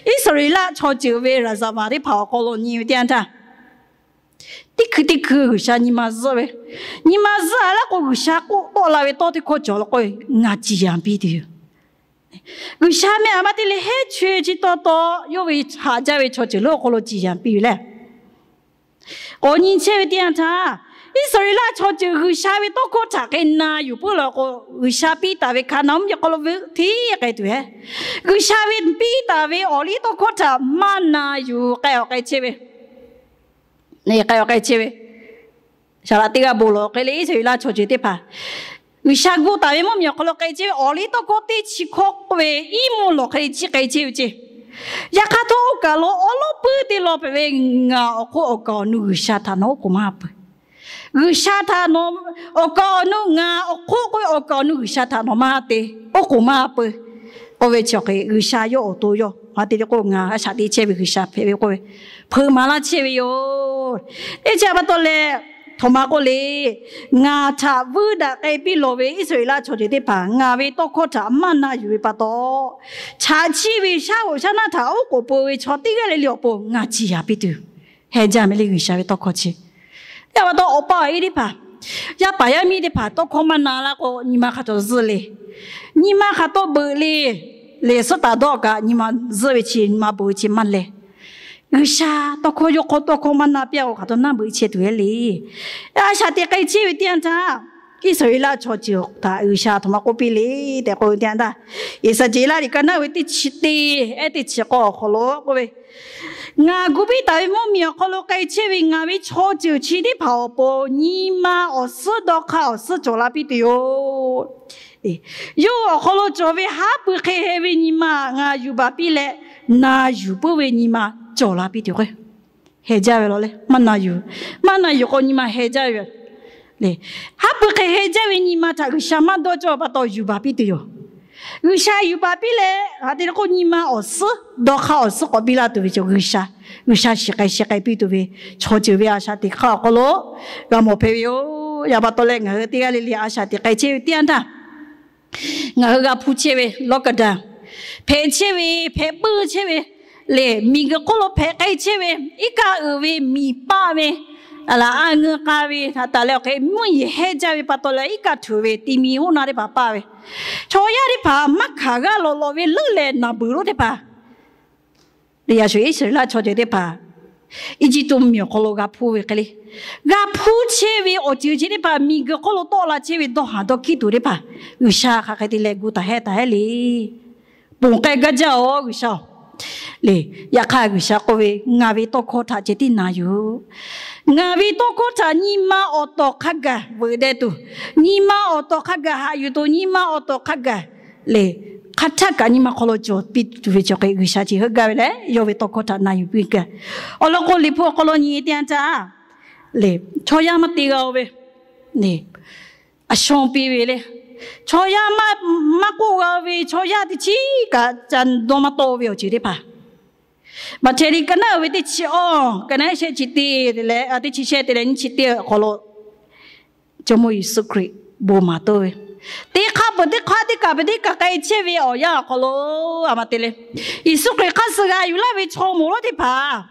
Iˉsaˍreˍlaˆ chaw ceuˬ ve raˍzaˍvaˍ teˇ hpaˍ awˬ hk'aw lo nyi ve teˇ yanˇ htaˇ, teˇ hkui teˇ hkui G'uiˬsha nyi ma zuhˆ ve, nyi ma zuhˆ a laˇ k'o G'uiˬsha k'oˆ tawˆ la ve tawˇ teˇ hkawˇ cawˬ law k'o, ngaˬ ciˍ yanˍ piˇ tuˬ yoˬ. G'uiˬsha meh a ma te leh hehˉ chaweh chi taw taw yawˇ ve haꞈ jaˇ ve chaw ceuˬ lonˉ awˬ hk'aw lo ciˍ yanˍ piˇ ve lehˬ, k'awꞈ nyi chehˇ ve teˇ yanˇ htaˇ, Iˉsaˍreˍlaˆ chaw ceuˬ G'uiˬsha ve tawˇ hkawˇ htaꞈ hk'e na yuˬ puiˉ law k'o, G'uiˬsha piˇ taˍ ve Hkaˍnanˍ mvuhˇmiˬ hk'aw lo ve hteˇ k'ai tuˬ ve, G'uiˬsha ve piˇ taˍ ve awˬliˇ tawˇ hkawˇ htaꞈ maˇ na yuˬ k'ai awˬ k'ai chehˇ ve k'ai awˬ k'ai chehˇ ve, saˍ laꞈ teˇ g'aˇ bon lawˬ hk'e le Iˉsaˍreˍlaˆ chaw ceuˬ teˇ hpaˍ G'uiˬsha gu taˍ ve mvuhˇmiˬ awˬ hk'aw lo k'ai chehˇ ve awˬliˇ tawˇ hkawˇ teˇ chi hkawˇ k'oˆ ve iˉ mvuhˇ lawˬ hk'e le ciˇ k'ai chehˇ ve ceˇ. Yaꞈ hk'aˇ htawˇ oˇ kaˬ lo awˉ lawˉ puiˉ te lawˬ hpehꞈ ve, ngaˬ awˬ hk'oˆ awˬ kaˍ awˬ nu G'uiˬsha htaꞈ nawˬ oˉ k'oˍ maˇ peuˬ. G'uiˬsha htaꞈ nawˬ awˬ kaˍ awˬ nu, ngaˬ awˬ hk'oˆ k'oˆ ve awˬ kaˍ awˬ nu G'uiˬsha htaꞈ nawˬ maˇ te, oˉ k'oˍ maˇ peuˬ. K'oˆ ve chi hk'e G'uiˬsha yawˇ awˬ to yawˇ maˇ te le k'o, ngaˬ a shaꞈ teꞈ chehˇ ve G'uiˬsha hpehꞈ ve k'oˆ ve, hpeuꞈ maˍ laˇ chehˇ ve yoˬ. Teˇ chi pa taw leh, htawnˍ ma k'oˆ le, ngaˬ htaꞈ vuiˇ daꞈ k'ai piˇ lawˬ ve Iˉsaˍreˍlaˆ chaw ceuˬ teˇ hpaˍ ngaˬ ve tawˇ hkawˇ htaꞈ maˇ na yuˬ ve pa taw, chaꞈ chiˆ ve shaˉ hoꞈ shaˉ naˇ htaꞈ oˉ k'oˍ peuˬ ve chaw teˇ g'aˇ le le awˬ pon ngaˬ ciˍ yanˍ piˇ tuˬ, heh jaˇ meh le G'uiˬsha ve tawˇ hkawˇ chi. Yaˇ pa taw awˬ pa awˬ e teˇ hpaˍ, yaˇ paˍ yaˇ miˇ teˇ hpaˍ tawˇ hkawˇ maˇ na laˇ k'o, nyi ma hk'a taw zuhˆ le. Nyi ma hk'a taw beuꞈ le. Lehˬ suhˉ taˍ dawˇ kaꞈ nyi ma zuhˆ ve chi, nyi ma beuꞈ ve chi maˇ leh. G'uiˬsha tawˇ hkawˇ yawˇ hk'aw tawˇ hkawˇ maˇ na piˇ-a k'o, hk'a taw naˇ beuꞈ chehˇ tuˬ e le. A shaꞈ teꞈ k'ai chehˇ ve teˇ yanˇ htaˇ, Iˉsaˍreˍlaˆ chaw ceuˬ htaꞈ G'uiˬsha htaꞈ maˇ k'oˆ piˇ le tehꞈ k'oˆ ve teˇ yanˇ htaˇ, Yeˍsaˍjeˍlaˆ liꞈ ka naˇ ve teˇ chi teˇ, ehˉ teˇ chi k'awˇ awˬ hk'aw lo k'oˆ ve, Ngaˬ gu piˇ taˍ ve mvuhˇmiˬ awˬ hk'aw lo k'ai chehˇ ve ngaˬ ve chaw ceuˬ chi teˇ hpaˍ awˬ pon nyi ma awˬ suhˉ dawˇ hk'aˇ awˬ suhˉ cawˬ la piˇ tuˬ yoˬ. Yawˇ hui awˬ hk'aw lo cawˬ ve haˉ pui hk'e heh ve nyi ma ngaˬ yuˬ baˬ piˇ leh, na yuˬ puiˉ ve nyi ma cawˬ la piˇ tuˬ yoˬ. Heh jaˇ ve law le, maˇ na yuˬ, maˇ na yuˬ k'o nyi ma heh jaˇ ve yoˬ. Haˉ pui hk'e heh jaˇ ve nyi ma htaꞈ G'uiˬsha maˇ dawˇ cawˇ pa taw yuˬ baˬ piˇ tuˬ yoˬ. G'uiˬsha yuˬ baˬ piˇ leh, haꞈ te k'o nyi ma awˬ suhˉ dawˇ hk'aˇ awˬ suhˉ k'awꞈ biˇ laˇ tuˬ ve cawˬ. G'uiˬsha, G'uiˬsha shiˍ k'ai shiˍ k'ai piˇ tuˬ ve chaw ceuˬ ve a shaꞈ teꞈ hk'aˇ awˬ hk'aw lo g'a mawˬ hpehꞈ ve yoˬ. Yaꞈ pa taw leh ngaˬ hui teˇ g'aˇ le le a shaꞈ teꞈ k'ai chehˇ ve teˇ yanˇ htaˇ, ngaˬ hui g'a hpu chehˇ ve lawˇ kaˍ daꞈ, hpehꞈ chehˇ ve, hpehꞈ puiˉ chehˇ ve lehˬ, miˬguiˬ hk'oˆ lo hpehꞈ k'ai chehˇ ve iˉ kaˆ uiˍ ve miˬ paˆ ve, a laˬ a ngeu k'a ve htaꞈ taˍ leh awˬ hk'e mvuhˇ yeˬ heh jaˇ ve pa taw leh iˉ kaˆ htuꞈ ve ti mi hoˉ na teˇ hpaˍ paˇ ve, chaw yaˇ teˇ hpaˍ maˇ hkanˍ g'aˇ lawꞈ lawꞈ ve leuˉ leh naˬ beuˬ lonˉ teˇ hpaˍ, yaꞈ shuˍ Iˉsaˍreˍlaˆ chaw ceuˬ teˇ hpaˍ Eˇjiˇtuꞈ mvuhˇmiˬ awˬ hk'aw lo g'a hpuˇ ve hk'e le, g'a hpuˇ chehˇ ve awˬ ceuˬ chi teˇ hpaˍ miˬguiˬ hk'oˆ lo tawˆ la chehˇ ve dawˇ haˍ dawˇ hkiˆ tuˬ teˇ hpaˍ G'uiˬsha hk'aˬ hk'e te leh gu taˍ hehˇ taˍ hehˇ le. Ponˬ k'ai gaˇ jaˇ-oˬ G'uiˬsha-oˬ. Lehˬ, yaꞈ hk'aˇ G'uiˬsha k'oˆ ve, Ngaˬ ve tawˇ hkawˇ htaꞈ ceh tiˉ na yuˬ. Ngaˬ ve tawˇ hkawˇ htaꞈ nyi ma awˬ tawˍ hk'a gaˬ veuꞈ deh tuˬ, nyi ma awˬ tawˍ hk'a gaˬ haꞈ yuˬ tuˬ, nyi ma awˬ tawˍ hk'a gaˬ lehˬ, hk'a htaˇ kaꞈ nyi ma hk'aw lo cawˬ piˇ tuˬ ve cawˬ hk'e G'uiˬsha chi heuˆ gaˇ ve leh, yawˇ ve tawˇ hkawˇ htaꞈ na yuˬ piˇ gaˇ. Awˬ lawn k'o, Liꞈ hpu awˬ hk'aw lo nyi teˇ yanˇ htaˇ lehˬ, chaw yaˇ maˇ te g'a-o ve, a shaw piˇ ve le. Chaw yaˇ maˇ k'oˆ g'a ve, chaw yaˇ teˇ chiˉ kaꞈ ca dawˇ maˇ tawˆ ve awˬ ceuˬ teˇ hpaˍ, Maꞈhtehˍ liꞈ ka naˉ uiˍ ve teˇ chi awˇ, ka naˉ shehˆ chi teˇ leh, teˇ chi shehˆ te leh nyiˇ chi teˇ awˬ hk'aw lo Jawˇmawˇ Yeˍsuˆ Hkriꞈ bon maˍ toˆ ve, teˇ hk'aˇ peuˬ teˇ hk'aˇ teˇ kaˬ peuˬ teˇ kaˬ k'ai chehˇ ve awˬ yanˇ awˬ hk'aw lo, a ma te le, Yeˍsuˆ Hkriꞈ hk'aˇ suh g'a yuˬ laˇ ve chaw moˍ lonˉ teˇ hpaˍ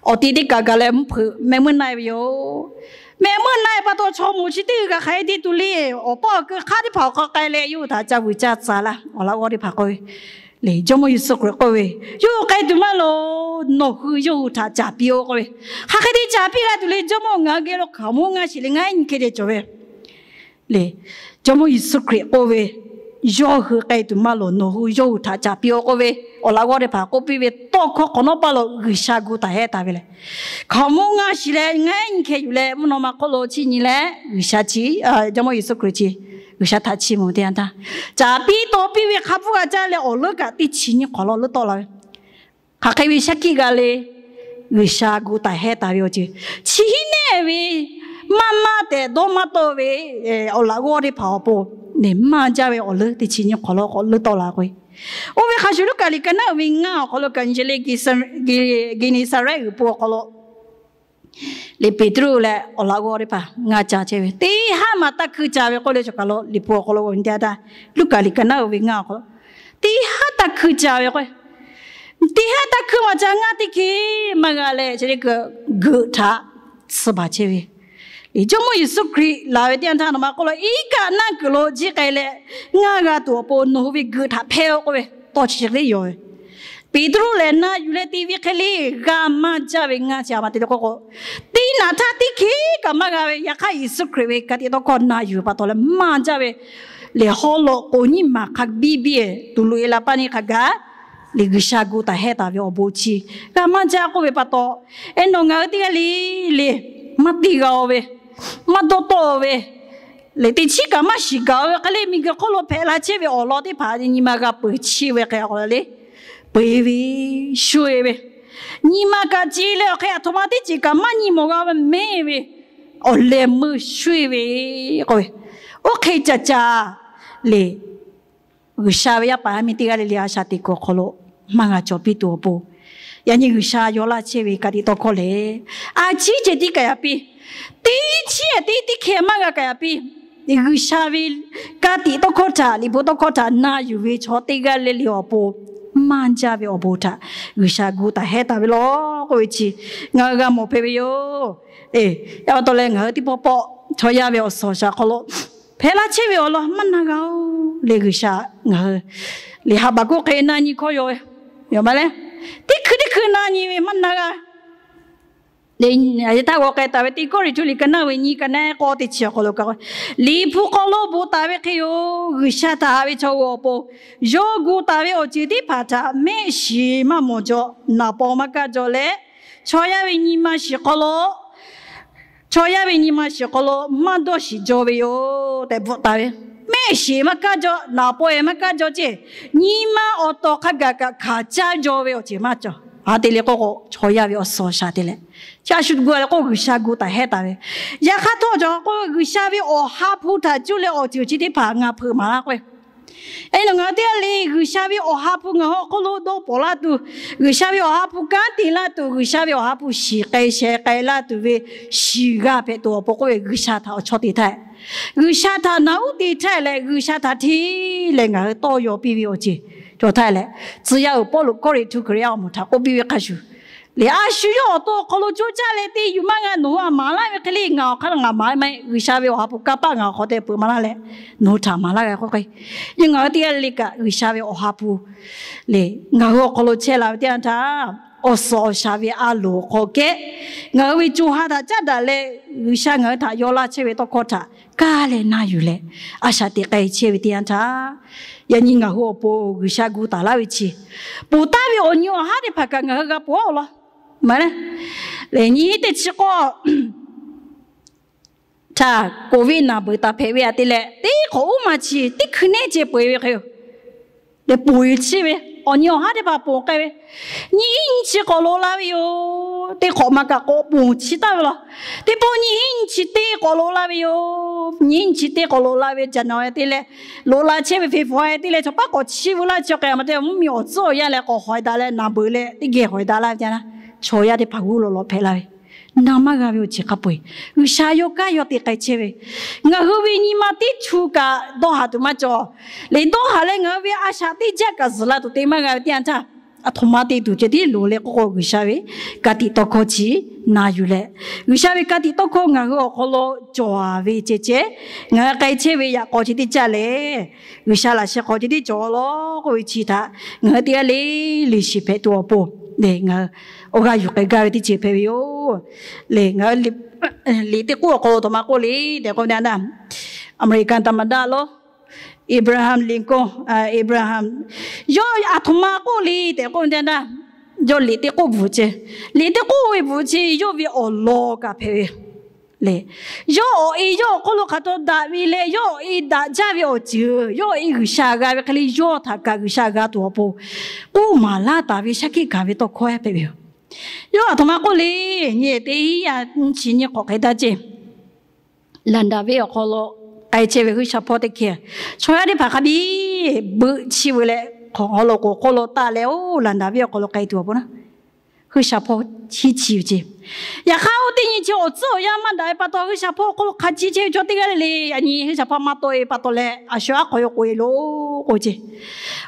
awˬ ti teˇ kaˬ gaˬ leh mvuhˇ hpeuꞈ meh meuˇ na-e ve yoˬ. Meh meuˇ na-e pa taw, chaw moˍ chi teˇ g'uiˬ kaꞈ hk'aˬ hk'e te tuˬ le. Awˬ paˇ awˬ keu hk'aˇ teˇ hpaˍ awˬ hk'aw k'ai leh, yawˇ hui htaꞈ ca vuiˬ ca tcuh laˇ. Awˬ laꞈ g'awˇ teˇ hpaˍ k'oˆ ve, lehˬ, Jawˇmawˇ Yeˍsuˆ Hkriꞈ k'oˆ ve, Yawˇ hui k'ai tuˬ maˇ loˍ. Nawˬ hui yawˇ hui htaꞈ caˍ piˇ-oˆ k'oˆ ve, hk'aˬ hk'e te caˍ piˇ g'a tuˬ le. Jawˇmawˇ ngaˬ hui geh lo hkaoˍmonˇ ngaˇ shiˍ leh ngaˇ nyi hkeh ceh cawˬ ve lehˬ, Jawˇmawˇ Yeˍsuˆ Hkriꞈ k'oˆ ve, Yawˇ hui k'ai tuˬ maˇ loˍ. Nawˬ hui yawˇ hui htaꞈ caˍ piˇ-oˆ k'oˆ ve, awˬ laꞈ g'awˇ teˇ hpaˍ k'oˆ piˇ ve tawˇ hkawˇ hk'awꞈ nawˉ paˇ lo G'uiˬsha gu taˍ hehˇ taˍ ve lehˬ, hkaoˍmonˇ ngaˇ shiˍ leh ngaˇ nyi hkeh yuˬ leh mvuhˇ naw ma hk'oˆ lo chiˇ nyi leh G'uiˬsha chi, Jawˇmawˇ Yeˍsuˆ Hkriꞈ chi G'uiˬsha htaꞈ chiˇ mvuh teˇ yanˇ htaˇ, caˍ piˇ taw piˇ ve hk'a pfuhˇ g'a caˇ leh awˬ leuˉ kaꞈ teˇ chi nyiˇ hk'awꞈ lo leuˉ tawˆ la ve, hk'aˬ hk'e ve shaˉ hkiˆ g'a le. G'uiˬsha gu taˍ hehˇ taˍ ve awˬ ceuˬ chi hiˉ nehˇ ve maˇ maˇ tehꞈ dawˇ maˇ tawˆ ve awˬ laꞈ g'awˇ teˇ hpaˍ awˬ pon maˇ jaˇ ve awˬ leuˉ teˇ chi nyiˇ hk'awꞈ lo k'awꞈ leuˉ tawˆ la k'o, oˇ ve hk'a shuˍ Luˉkaꞈ liꞈ ka naˉ uiˍ ve ngaˇ awˬ hk'aw lo kaꞈ nyi leh, Geˍneˍsaˍrehˆ g'uiˬ po awˬ hk'aw lo lehˬ, Peˍtruˆ leh awˬ laꞈ g'awˇ teˇ hpaˍ ngaˇ ca chehˇ ve, teˇ haˉ maˬ taˇ hkui ca ve k'oˆ le. Chaw kaˬ lo Liꞈ hpu awˬ hk'aw lo g'aw nyi teˇ yanˇ htaˇ, Luˉkaꞈ liꞈ ka naˉ uiˍ ve ngaˇ awˬ hk'aw lo teˇ haˉ taˇ hkui ca ve k'o, teˇ haˉ taˇ hkui maˬ ca ngaˇ teˇ hkeh maˇ g'a leh, chi teˇ hkui geuꞈ htaꞈ tsuhˇ baˬ chehˇ ve, Jawˇmawˇ Yeˍsuˆ Hkriꞈ laˬ ve teˇ yanˇ htaˇ, Nawˬ ma hk'oˆ lo iˉ kaˆ naˆ kuiˬ lo jiˆ k'ai leh ngaˇ g'a tuˬ awˬ pon nawˬ hui ve geuꞈ htaꞈ hpehˇ-oˆ k'oˆ ve, tawˇ chi chi teˇ yawˬ ve Peˍtruˆ lehˬ na yuˬ leh te ve hk'e le, g'a maˇ jaˇ ve ngaˇ chi a ma te le k'oˆ k'o, teˇ naꞈ htaˇ teˇ hkeh kaꞈ maˇ g'a ve. Yaꞈ hk'aˇ Yeˍsuˆ Hkriꞈ ve ka tiꞈ tawˇ hkawˇ na yuˬ pa taw leh maˇ jaˇ ve lehˬ, haw loꞈ k'oˍ nyiˇ maˬ hk'a biˇ biˇ tuˬ loꞈ-e la paˇ neˇ hk'a gaˬ lehˬ, G'uiˬsha gu taˍ hehˇ taˍ ve awˬ bon chi g'a maˇ jaˇ k'oˆ ve pa taw, eˉ nawˬ ngaˬ hui teˇ g'aˇ le le maˇ te g'a-o ve, maˇ dawˇ tawˆ-o ve lehˬ, teꞈ chiˉ kaꞈ maˇ shiˍ gaˬ-o ve hk'e le, miˬguiˬ hk'oˆ lo hpehꞈ la chehˇ ve awˬ lawn teˇ hpaˍ nyi ma g'a peuˬ chiˇ ve hk'e le, peu-e ve, shu-e ve, nyi ma kaꞈ ce leh awˬ hk'e aˬ htoꞈ ma teˇ ceuˬ kaꞈ maˇ nyi mawˬ g'a ve mehˇ ve, awˬ leh meuˇ shu-e ve k'oˆ ve, oˇ hk'e caꞈ caꞈ lehˬ, G'uiˬsha ve yaˇ paˍ yaˇ miˇ teˇ g'aˇ le le a shaꞈ teꞈ kuiˬ awˬ hk'aw lo maˇ g'a cawˬ piˇ tuˬ awˬ pon, yaꞈ nyi G'uiˬsha yaw laˇ chehˇ ve ka tiꞈ tawˇ hkawˇ lehˬ, a ciˉ ceh tiˉ kaꞈ yaꞈ piˇ, teˇ chiˉ teˇ teˇ hkeh maˇ g'a kaꞈ yaꞈ piˇ. G'uiˬsha ve ka tiꞈ tawˇ hkawˇ htaꞈ, Liꞈ hpu tawˇ hkawˇ htaꞈ na yuˬ ve chaw teˇ g'aˇ le le awˬ pon maˇ jaˇ ve awˬ bon htaꞈ G'uiˬsha gu taˍ hehˇ taˍ ve law k'oˆ ve chi ngaˬ hui g'a mawˬ hpehꞈ ve yoˬ. Yaˇ pa taw leh ngaˬ hui teˇ pawˆ pawˆ chaw yaˇ ve awˬ suhˍ awˬ shaˍ hk'aw lo hpehꞈ la chehˇ ve awˬ lawn maˇ na g'a-o leh, G'uiˬsha ngaˬ hui lehˬ Haˍbaˍkuˆ hk'e na nyi hkawˇ yaw ve, yaw ma leh, teˇ hkui teˇ hkui na nyi ve maˇ na g'a. Yaꞈ htaˇ g'aw k'ai taˍ ve Teˇ Kawˇrenˍhtuˆ liꞈ ka naˇ ve nyi ka naˇ k'awˇ teˇ chi awˬ hk'aw lo kaꞈ, Liꞈ hpu hk'aw lo bvuhꞈ taˍ ve hk'e yoˬ. G'uiˬsha htaꞈ haꞈ ve chaw g'awˬ awˬ pon, yawˇ gu taˍ ve awˬ ceuˬ teˇ hpaˍ htaꞈ mehˆ shiˍ maˇ mawˬ jaw, naˍ paw maˇ kaˇ jaw leh, chaw yaˇ ve nyi ma shiˍ hk'aw lo chaw yaˇ ve nyi ma shiˍ hk'aw lo maˇ dawˇ shiˍ jaw ve yoˬ tehꞈ bvuhꞈ taˍ ve. Mehˆ shiˍ maˇ kaˇ jaw, naˍ paw-e maˇ kaˇ jaw ceˇ, nyi ma awˬ tawˍ hk'a gaˬ kaꞈ hkanˍ caˇ jaw ve awˬ ceuˬ maˇ cawˬ. Aˬ te le k'oˆ k'o, chaw yaˇ ve awˬ suhˍ awˬ shaˍ te leh, chi a shu gu a le k'oˆ G'uiˬsha gu taˍ hehˉ taˍ ve. Yaꞈ hk'aˇ htawˇ cawˬ k'o, G'uiˬsha ve awˬ ha hpu htaꞈ cuˇ leh awˬ ceuˬ chi teˇ hpaˍ ngaˬ hpeuꞈ maˍ laˇ k'o, e, nawˬ ngaˬ hui teˇ g'aˇ le G'uiˬsha ve awˬ ha hpu ngaˬ hui awˬ hk'oˆ lo dawˇ pawnˍ laˇ tuˬ, G'uiˬsha ve awˬ ha hpu kanˉ te laˇ tuˬ, G'uiˬsha ve awˬ ha hpu shiˍ k'ai sheh k'ai laˇ tuˬ ve shiˍ g'a hpehꞈ tuˬ awˬ pon k'oˆ ve, G'uiˬsha htaꞈ awˬ chawˇ te htaˇ, G'uiˬsha htaꞈ naꞈ uˉ te htaˇ leh, G'uiˬsha htaꞈ hteˇ leh ngaˬ hui tawˇ yaw piˇ ve awˬ ceuˬ cawˬ htaˇ leh, tcuh yaˇ uiˍ Pawˇluꞈ Kawˇrenˍhtuˆ Hkriꞈ yaˇ awˬ moˍ htaꞈ k'oˆ piˇ ve hk'a shuˍ, le a shu yawˇ awˬ to awˬ hk'aw lo coˇ caˇ leh te yuˬ maˇ g'a, nawˬ hui a maˍ laˇ ve hk'e le ngaˬ awˬ hk'aˇ lo ngaˬ maˍ laˇ maˇ heˆ. G'uiˬsha ve awˬ ha hpu kanˇ paˆ ngaˬ awˬ hk'aw te peuˬ maˍ laˇ leh, nawˬ hui htaꞈ maˍ laˇ g'a k'oˆ k'o, yawˇ ngaˬ hui teˇ g'aˇ le le kaꞈ G'uiˬsha ve awˬ ha hpu le ngaˬ hui awˬ hk'aw lo chehˇ la ve teˇ yanˇ htaˇ, awˬ suhˍ awˬ shaˍ ve a loˍ awˬ hk'aw kehˉ ngaˬ hui ve co ha htaꞈ caˉ daꞈ leh, G'uiˬsha ngaˬ hui htaꞈ yaw laˇ chehˇ ve tawˇ hkawˇ htaꞈ kaˇ leh na yuˬ leh, a shaꞈ teꞈ k'ai chehˇ ve teˇ yanˇ htaˇ, yaꞈ nyi ngaˬ hui awˬ pon G'uiˬsha gu taˍ laˇ ve chi, ponˬ taˍ ve awˬ nyi awˬ haˉ teˇ hpaˍ kaꞈ ngaˬ hui g'a ponˬ-a law. Maˇ heˆ, le nyi teˇ chi k'awˇ htaꞈ Covid naˍ beuꞈ taˍ hpehꞈ ve aꞈ te leh, teˇ hk'awꞈ uˉ ma chi teˇ hkui neˉ ceh peu-eˬ ve hk'e yoˬ. Leh ponˬ-e chehˇ ve awˬ nyi awˬ haˉ teˇ hpaˍ ponˬ k'ai ve, nyiˇ hinˉ nyiˇ chi k'awꞈ loꞈ la ve yoˬ. Teˇ hk'awꞈ ma kaꞈ k'awꞈ ponˬ chi taˍ ve law. Teˇ pawˆ nyiˇ hinˉ nyiˇ chi teˇ k'awꞈ loꞈ la ve yoˬ. Nyiˇ hinˉ nyiˇ chi teˇ k'awꞈ loꞈ la ve January te leh, loꞈ la chehˇ ve February te leh, chaw paˉ k'awꞈ chiˇ veu laˇ chi k'ai a ma te mvuhˇmiˬ awˬ tcuhˉ awˬ yanˇ leh k'awꞈ hawˍ daꞈ leh naˍ beuꞈ leh teˇ geh hawˍ daꞈ laˇ ve teˇ yanˇ, chaw yaˇ teˇ hpaˍ g'uˇ lawꞈ lawꞈ hpehꞈ laˇ ve, na maˇ g'a ve awˬ ceuˬ hk'a peu-eˬ G'uiˬsha yawˇ kanˉ yawˇ te k'ai chehˇ ve, ngaˬ hui ve nyi ma teˇ chu kaꞈ dawˇ haˍ tuˬ maˇ cawˬ. Leh dawˇ haˍ leh ngaˬ hui ve a shaꞈ teˇ jaˇ kaꞈ zuhˬ la tuˬ te maˇ g'a ve teˇ yanˇ htaˇ, aˬ htoꞈ ma te tuˬ ceh tiˉ loˍ le k'oˆ k'o, G'uiˬsha ve ka tiꞈ tawˇ hkawˇ chi na yuˬ leh, G'uiˬsha ve ka tiꞈ tawˇ hkawˇ ngaˬ hui awˬ hk'aw lo cawˬ ve ceh ceh ngaˬ hui k'ai chehˇ ve yaꞈ k'aw chi teˇ caˇ lehˬ, G'uiˬsha laꞈ sheh hk'aw ceh tiˉ cawˬ law k'oˆ ve chi htaꞈ ngaˬ hui teˇ g'aˇ le le shiˍ hpehꞈ tuˬ awˬ pon, ngaˬ hui awˬ g'aˇ yuˬ k'ai gaˇ ve teˇ ceuˬ hpehꞈ ve yoˬ. Leh ngaˬ hui liꞈ teˇ k'oˆ awˬ hk'aw lo aˬ htoꞈ ma k'oˆ le tehꞈ k'oˆ ve teˇ yanˇ, Aˍmeˍriˍkaˍ taˍmaˍdaˆ lawˇ, Abraham Lincoln, Abraham, yawˇ aˬ htoꞈ ma k'oˆ le tehꞈ k'oˆ ve teˇ yanˇ, yawˇ liꞈ teˇ k'oˆ bvuhꞈ ce, liꞈ teˇ k'oˆ ve bvuhꞈ ce yawˇ ve awˬ lawn kaꞈ hpehꞈ ve le. Yawˇ awˬ e yawˇ awˬ hk'oˆ lo hk'aˬ htaw daꞈ ve leh, yawˇ awˬ e daꞈ jaˇ ve awˬ ceuˬ, yawˇ awˬ e G'uiˬsha g'a ve hk'e le, yawˇ htaꞈ kaꞈ G'uiˬsha g'a tuˬ awˬ pon k'oˆ maˍ laˇ taˍ ve shaˉ hkiˆ kaꞈ ve tawˇ hkawˇ hpehꞈ ve yoˬ. Yawˇ aˬ htoꞈ ma k'oˆ le, nyi teˇ yanˇ nyiˇ chi nyiˇ hk'awꞈ hk'e taˇ ceˇ. Laˍdaˍviˆ awˬ hk'aw lo k'ai chehˇ ve G'uiˬsha hpawˇ teˇ hkeh, chaw yaˇ teˇ hpaˍ hk'a biˇ beuꞈ chiˇ veu leh, hk'aw lo k'oˍ hk'oˆ lo taˆ leh, oˇ Laˍdaˍviˆ awˬ hk'aw lo k'ai tuˬ awˬ pon na, G'uiˬsha hpawˇ hiˉ chi ve ce. Yaꞈ hk'aˇ oˇ teˇ nyi chi awˬ tcuhˉ awˬ yanˇ maˇ daꞈ ve pa taw, G'uiˬsha hpawˇ awˬ hk'oˆ lo hk'a ciˇ chehˇ ve chaw teˇ g'aˇ le le, yaꞈ nyi G'uiˬsha hpawˇ maˇ tawˆ-e pa taw leh, a shu aˉ hk'aw yawˇ k'oꞈ-e loˬ k'oˆ ve ce.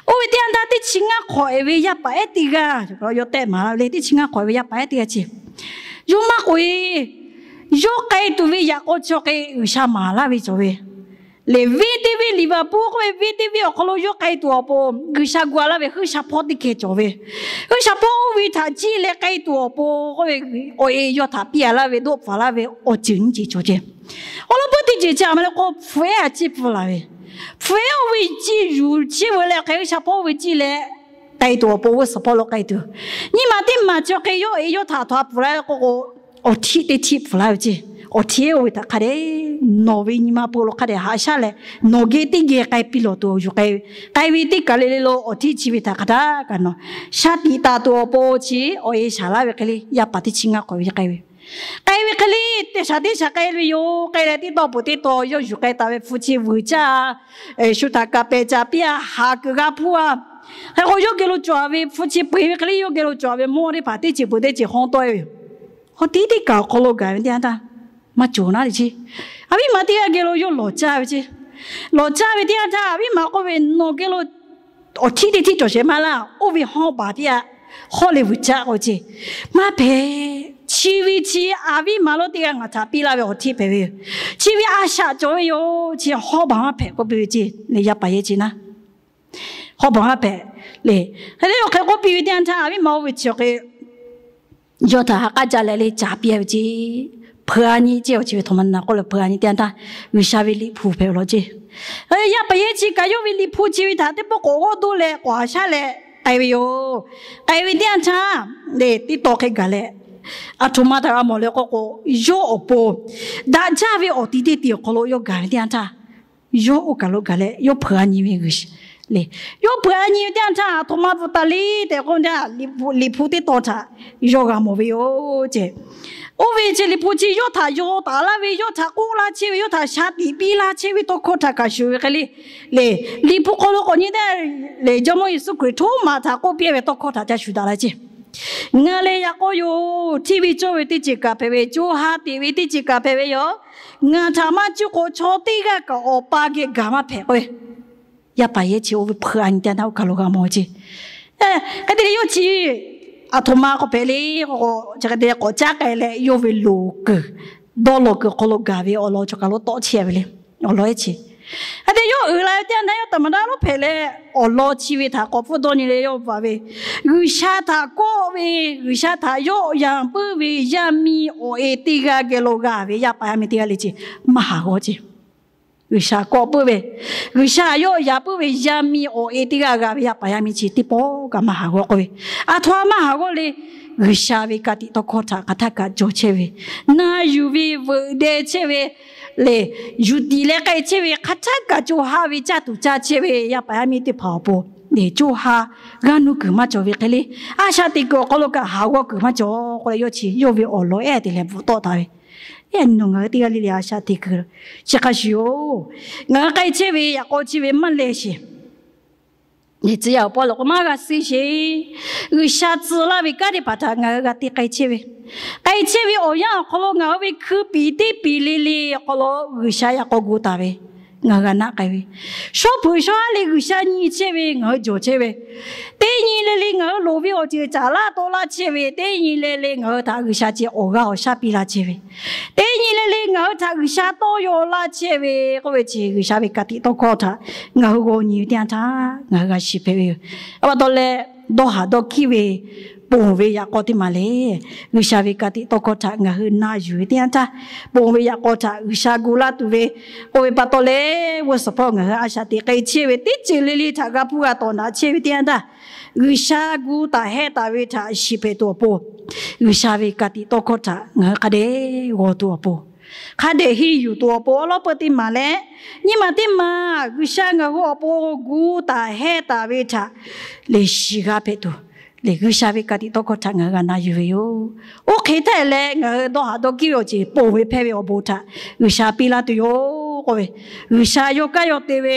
Oˇ ve teˇ yanˇ htaˇ teˇ chi ngaˇ hk'awꞈ-e ve yaˇ paˍ ehˉ teˇ g'aˇ, yawˇ tehˆ maˍ laˇ ve le, teˇ chi ngaˇ hk'awꞈ-e ve yaˇ paˍ ehˉ teˇ g'aˇ ce, yawˇ maˇ k'oꞈ-e. Yawˇ k'ai tuˬ ve yaꞈ k'aw chi hk'e G'uiˬsha maˍ laˇ ve cawˬ ve, lehˬ venˇ teˇ venˇ Liˍvaˍpuˆ k'oˆ ve venˇ teˇ venˇ awˬ hk'aw lo yawˇ k'ai tuˬ awˬ pon G'uiˬsha gu a laˇ ve G'uiˬsha hpawˇ teˇ hkeh cawˬ ve, G'uiˬsha hpawˇ oˇ ve htaꞈ ciˇ leh k'ai tuˬ awˬ pon k'oˆ ve, awˬ e yawˇ htaꞈ piˇ a laˇ ve doˆ pfuhˍ laˇ ve awˬ ceuˬ nyiˇ ceuˬ cawˬ ce. Awˬ lawn peuˇ teˇ ceuˬ chi a ma le k'o, hpfuhˇ ehˉ a ciˇ pfuhˇ la ve, hpfuhˇ ehˉ oˇ ve ciˇ yuˬ chiˇ veu leh hk'e G'uiˬsha hpawˇ oˇ ve ciˇ leh k'ai tuˬ awˬ pon g'uˇ suhˍ hpawˇ lo k'ai tuˬ, nyi ma teˇ maˬ chi hk'e yawˇ awˬ e yawˇ htaꞈ htaw a pfuhˍ la k'oˆ k'o, awˬ htiˆ teˇ htiˆ pfuhˍ laˇ ve ce. Awˬ htiˆ oˇ ve htaꞈ hk'a dehꞈ nawˬ ve nyi ma peu lo hk'a dehꞈ haꞈ shaˉ leh, nawˬ geh teˇ geh k'ai piˇ lawˬ tuˬ awˬ yuˬ k'ai ve, k'ai ve teˇ kaˬ le le lo awˬ htiˆ chi ve htaꞈ hk'a daꞈ kaꞈ nawˬ shaˉ tiꞈ taˍ tuˬ awˬ pon chi awˬ e shaˍ laˇ ve hk'e le, yaˇ paˍ teˇ chi ngaˇ hk'awꞈ ve k'ai ve, k'ai ve hk'e le, teˇ shaˍ teˇ shaˍ k'ai ve yoˬ. K'ai leh teˇ tawˇ peuˬ teˇ tawˇ yawˇ yuˬ k'ai taˍ ve hpu chi vuiˬ caˇ a, shu htaꞈ kaꞈ pehˬ caˍ piˇ a, haˍ kuiˬ g'a hpuˇ a. Hk'e k'o yawˇ geh lo cawˬ ve hpu chi peu-eˬ ve hk'e le, yawˇ geh lo cawˬ ve mawˇ teˇ hpaˍ teˇ ceuˬ peuˬ teˇ ceuˬ hawˇ tawˆ e ve yoˬ. Hawˇ tiˉ teˇ kaˬ awˬ hk'aw lo gaˬ ve teˇ yanˇ htaˇ, maˇ cawˬ naˉ le ce. Aˬ viˉ ma teˇ g'aˇ geh lo yawˇ lawˬ caˇ ve ce. Lawˬ caˇ ve teˇ yanˇ htaˇ, aˬ viˉ ma k'oˆ ve, nawˬ geh lo awˬ htiˆ teˇ htiˆ cawˬ shehˍ maˇ laˇ. Oˇ ve hawˇ baˬ piˇ a. Hawˇ leh vuiˬ caˇ k'o ce, maˇ hpehꞈ. Chi ve chi aˬ viˉ ma lonˉ teˇ g'aˇ ngaˬ htaꞈ piˇ laˇ ve awˬ htiˆ hpehꞈ ve yoˬ. Chi ve a shaꞈ cawˬ ve yoˬ. Chi hawˇ baˬ maˇ hpehꞈ k'oˆ piˇ ve ce. Leh yaˇ paˍ yehˇ ce naˉ, hawˇ baˬ maˇ hpehꞈ le. Hk'e te awˬ hk'e k'oˆ piˇ ve teˇ yanˇ htaˇ, aˬ viˉ ma oˇ ve chi awˬ hk'e yawˇ htaꞈ ha k'aˉ jaˇ leh le caˍ piˇ a ve ceˇ. Hpeuꞈ a nyi ceˇ awˬ chi ve htaꞈ ma na k'oˆ leh hpeuꞈ a nyi teˇ yanˇ htaˇ, G'uiˬsha ve Liꞈ hpu hpehꞈ ve law ceˇ. Yaˇ paˍ yehˇ chi kaꞈ yawˇ ve Liꞈ hpu chi ve htaꞈ teˇ pawˆ k'awꞈ g'awˇ doˇ leh k'awꞈ haꞈ shaˉ leh k'ai ve yoˬ. K'ai ve teˇ yanˇ htaˇ, le teˇ taw hk'e gaˬ leh, aˬ htoꞈ ma htaꞈ g'a mawˬ le k'o k'o, yawˇ awˬ pon daꞈ jaˇ ve awˬ ti teˇ ti awˬ hk'aw lo yawˇ gaˬ ve teˇ yanˇ htaˇ, yawˇ oˇ kaˬ lo gaˬ leh yawˇ hpeuꞈ a nyi ve G'uiˬsha le. Yawˇ hpeuꞈ a nyi ve teˇ yanˇ htaˇ, aˬ htoꞈ ma bvuhꞈ taˍ le tehꞈ k'oˆ ve teˇ yanˇ, Liꞈ hpu teˇ taw htaꞈ yawˇ g'a mawˬ ve yoˬ ceˇ. Oˇ ve chi Liꞈ hpu chi yawˇ htaꞈ yaw taˍ laˇ ve, yawˇ htaꞈ k'oˆ laˇ chehˇ ve, yawˇ htaꞈ shaˍ tiꞈ piˇ laˇ chehˇ ve tawˇ hkawˇ htaꞈ kaꞈ shuˍ ve hk'e le, le Liꞈ hpu hk'aw lo k'awꞈ nyi teˇ le Jawˇmawˇ Yeˍsuˆ Hkriꞈ htoˉ maˬ htaꞈ k'oˆ piˇ ve tawˇ hkawˇ htaꞈ ca shuˍ daꞈ la ceˇ. Ngaˬ lehˬ yaꞈ k'aw yoˬ. Hteˇ ve cawˇ ve teˇ ceuˬ kaꞈ hpehꞈ ve, co ha teꞈ ve teˇ ceuˬ kaꞈ hpehꞈ ve yoˬ. Ngaˬ htaꞈ maˇ cuˇ k'o chaw teˇ g'aˇ kaꞈ Awˬ pa geh gaˬ maˇ hpehꞈ k'oˆ ve, yaˇ paˍ yehˇ chi oˇ ve hpeuꞈ a nyi teˇ yanˇ htaˇ oˇ kaˬ lo g'a mawˬ ceˇ. Hk'e te leh yawˇ chi aˬ htoꞈ ma k'awꞈ hpehꞈ le k'o, chi hk'e te k'awꞈ caˉ k'ai leh yawˇ ve loˍ kuiˬ, dawˇ law kuiˬ hk'aw lo gaˬ ve awˬ lawn chaw kaˬ lo tawˆ chehˇ ve le. Awˬ lawn ehˉ chi hk'e te yawˇ uiˍ la ve teˇ yanˇ htaˇ yawˇ taˍ maˍ daꞈ lonˉ hpehꞈ leh, awˬ lawn chi ve htaꞈ k'awꞈ hpfuhˇ dawˇ nyi leh yawˇ bvuhꞈ ve, G'uiˬsha htaꞈ kawˆ ve, G'uiˬsha htaꞈ yawˆ yan puiˉ ve yaˇ miˇ awˬ e teˇ g'aˇ geh lo g'a ve yaˇ paˍ yaˇ miˇ teˇ g'aˇ le chi maˇ haˍ g'awˇ ceˇ. G'uiˬsha kawˆ puiˉ ve, G'uiˬsha yawˆ yan puiˉ ve yaˇ miˇ awˬ e teˇ g'aˇ g'a ve yaˇ paˍ yaˇ miˇ chi teˇ pawˆ kaꞈ maˇ haˍ g'awˇ k'oˆ ve, aˬ htoꞈ ma maˇ haˍ g'awˇ le. G'uiˬsha ve ka tiꞈ tawˇ hkawˇ htaꞈ hk'aˬ htaˇ kaꞈ cawˬ chehˇ ve, na yuˬ ve, veuꞈ deh chehˇ ve, le yuˬ tiˍ leh k'ai chehˇ ve, hk'aˬ htaˇ kaꞈ co ha ve caˇ tuˬ caˇ chehˇ ve yaˇ paˍ yaˇ miˇ teˇ hpaˍ awˬ pon, le co ha g'aˇ nuˇ kuiˬ maˇ cawˬ ve hk'e le, a shaꞈ teꞈ kuiˬ awˬ hk'aw lo kaꞈ haˍ g'awˇ kuiˬ maˇ cawˬ k'oˆ leh yawˇ chi yawˇ ve awˬ lawn ehˉ te leh bvuhꞈ tawˆ taˍ ve, Eˬ, nawˬ ngaˬ hui teˇ g'aˇ le le a shaꞈ teꞈ kuiˬ chi hk'a shuˍ yoˬ. Ngaˬ hui k'ai chehˇ ve yaꞈ k'aw chi ve maˇ leh sheˍ. Tcuh yaˇ awˬ pawˆ lo k'o maˇ g'a suh sheˍ. G'uiˬsha tcuh laˇ ve kanˉ teˇ hpaˍ htaꞈ ngaˬ hui g'a te k'ai chehˇ ve, k'ai chehˇ ve awˬ yanˇ awˬ hk'aw lo ngaˬ hui ve hkui piˍ teˇ piˍ le le awˬ hk'aw lo G'uiˬsha yaꞈ k'aw gu taˍ ve, ngaˬ hui g'a naˆ k'ai ve, shawˉ hpeuꞈ shawˉ haˉ le G'uiˬsha nyi chehˇ ve ngaˬ hui jawˬ chehˇ ve, teˇ nyi le le ngaˬ hui loˍ ve awˬ ceuˬ caˍ laˇ tawˆ laˇ chehˇ ve, teˇ nyi le le ngaˬ hui htaꞈ G'uiˬsha chi awˬ g'aˇ awˬ shaˉ piˇ laˇ chehˇ ve, teˇ nyi le le ngaˬ hui htaꞈ G'uiˬsha tawˇ yaw laˇ chehˇ ve k'oˆ ve chi G'uiˬsha ve ka tiꞈ tawˇ hkawˇ htaꞈ ngaˬ hui g'aw nyi ve teˇ yanˇ htaˇ ngaˬ hui g'a shiˍ hpehꞈ ve yoˬ. A pa taw leh, dawˇ haˍ dawˇ hkiˇ ve ponˬ ve yaꞈ k'aw teˇ maˬ lehˬ, G'uiˬsha ve ka tiꞈ tawˇ hkawˇ htaꞈ ngaˬ hui na yuˬ ve teˇ yanˇ htaˇ, ponˬ ve yaꞈ k'aw htaꞈ G'uiˬsha gu laˇ tuˬ ve k'oˆ ve pa taw leh, g'uˇ suhˍ hpawˇ ngaˬ hui a shaꞈ teꞈ k'ai chehˇ ve teˇ ceuˬ le le htaꞈ g'a hpuˇ g'a tawˍ naꞈ chehˇ ve teˇ yanˇ htaˇ, G'uiˬsha gu taˍ heh taˍ ve htaꞈ shiˍ hpehꞈ tuˬ awˬ pon, G'uiˬsha ve ka tiꞈ tawˇ hkawˇ htaꞈ ngaˬ hui hk'a dehꞈ g'aw tuˬ awˬ pon, hk'a dehꞈ henˇ yuˬ tuˬ awˬ pon awˉ lawˉ peuˇ teˇ maˬ leh, nyiˇ maˬ teˇ maˬ G'uiˬsha ngaˬ hui awˬ pon gu taˍ heh taˍ ve htaꞈ lehˬ shiˍ g'a hpehꞈ tuˬ, lehˬ G'uiˬsha ve ka tiꞈ tawˇ hkawˇ htaꞈ ngaˬ hui g'a na yuˬ ve yoˬ. Oˇ hk'e htaˇ leh ngaˬ hui dawˇ haˍ dawˇ hkiˇ ve awˬ ceuˬ ponˬ ve hpehˇ ve awˬ bon htaꞈ G'uiˬsha piˇ laˇ tuˬ yoˬ k'oˆ ve, G'uiˬsha yawˇ kanˉ yawˇ te ve,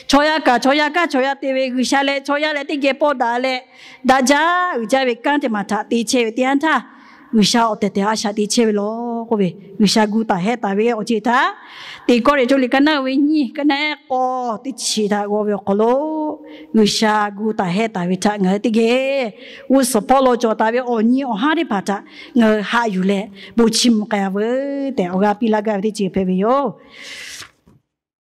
chaw yaˇ kaꞈ chaw yaˇ kanˉ chaw yaˇ te ve, G'uiˬsha leh chaw yaˇ leh teˇ geh pawˇ daꞈ leh, daꞈ jaˇ uiˍ jaˇ ve kanˉ teˇ maˬ htaꞈ te chehˇ ve teˇ yanˇ htaˇ, G'uiˬsha awˬ tehˬ tehˬ a shaꞈ teꞈ chehˇ ve law k'oˆ ve, G'uiˬsha gu taˍ heh taˍ ve awˬ ceuˬ htaꞈ, Teˇ Kawˇrenˍhtuˆ liꞈ ka naˆ ve nyiˇ ka naˆ ehˉ k'awˇ teˇ chi htaꞈ g'aw ve awˬ hk'aw lo, G'uiˬsha gu taˍ heh taˍ ve htaꞈ ngaˬ hui teˇ geh g'uˇ suhˍ hpawˇ lo cawˬ taˍ ve awˬ nyi awˬ haˉ teˇ hpaˍ htaꞈ ngaˬ hui haꞈ yuˬ leh bon chiˇ mvuh k'ai-a veuˬ tehꞈ awˬ g'aˇ piˇ laˇ gaˇ ve teˇ ceuˬ hpehꞈ ve yoˬ.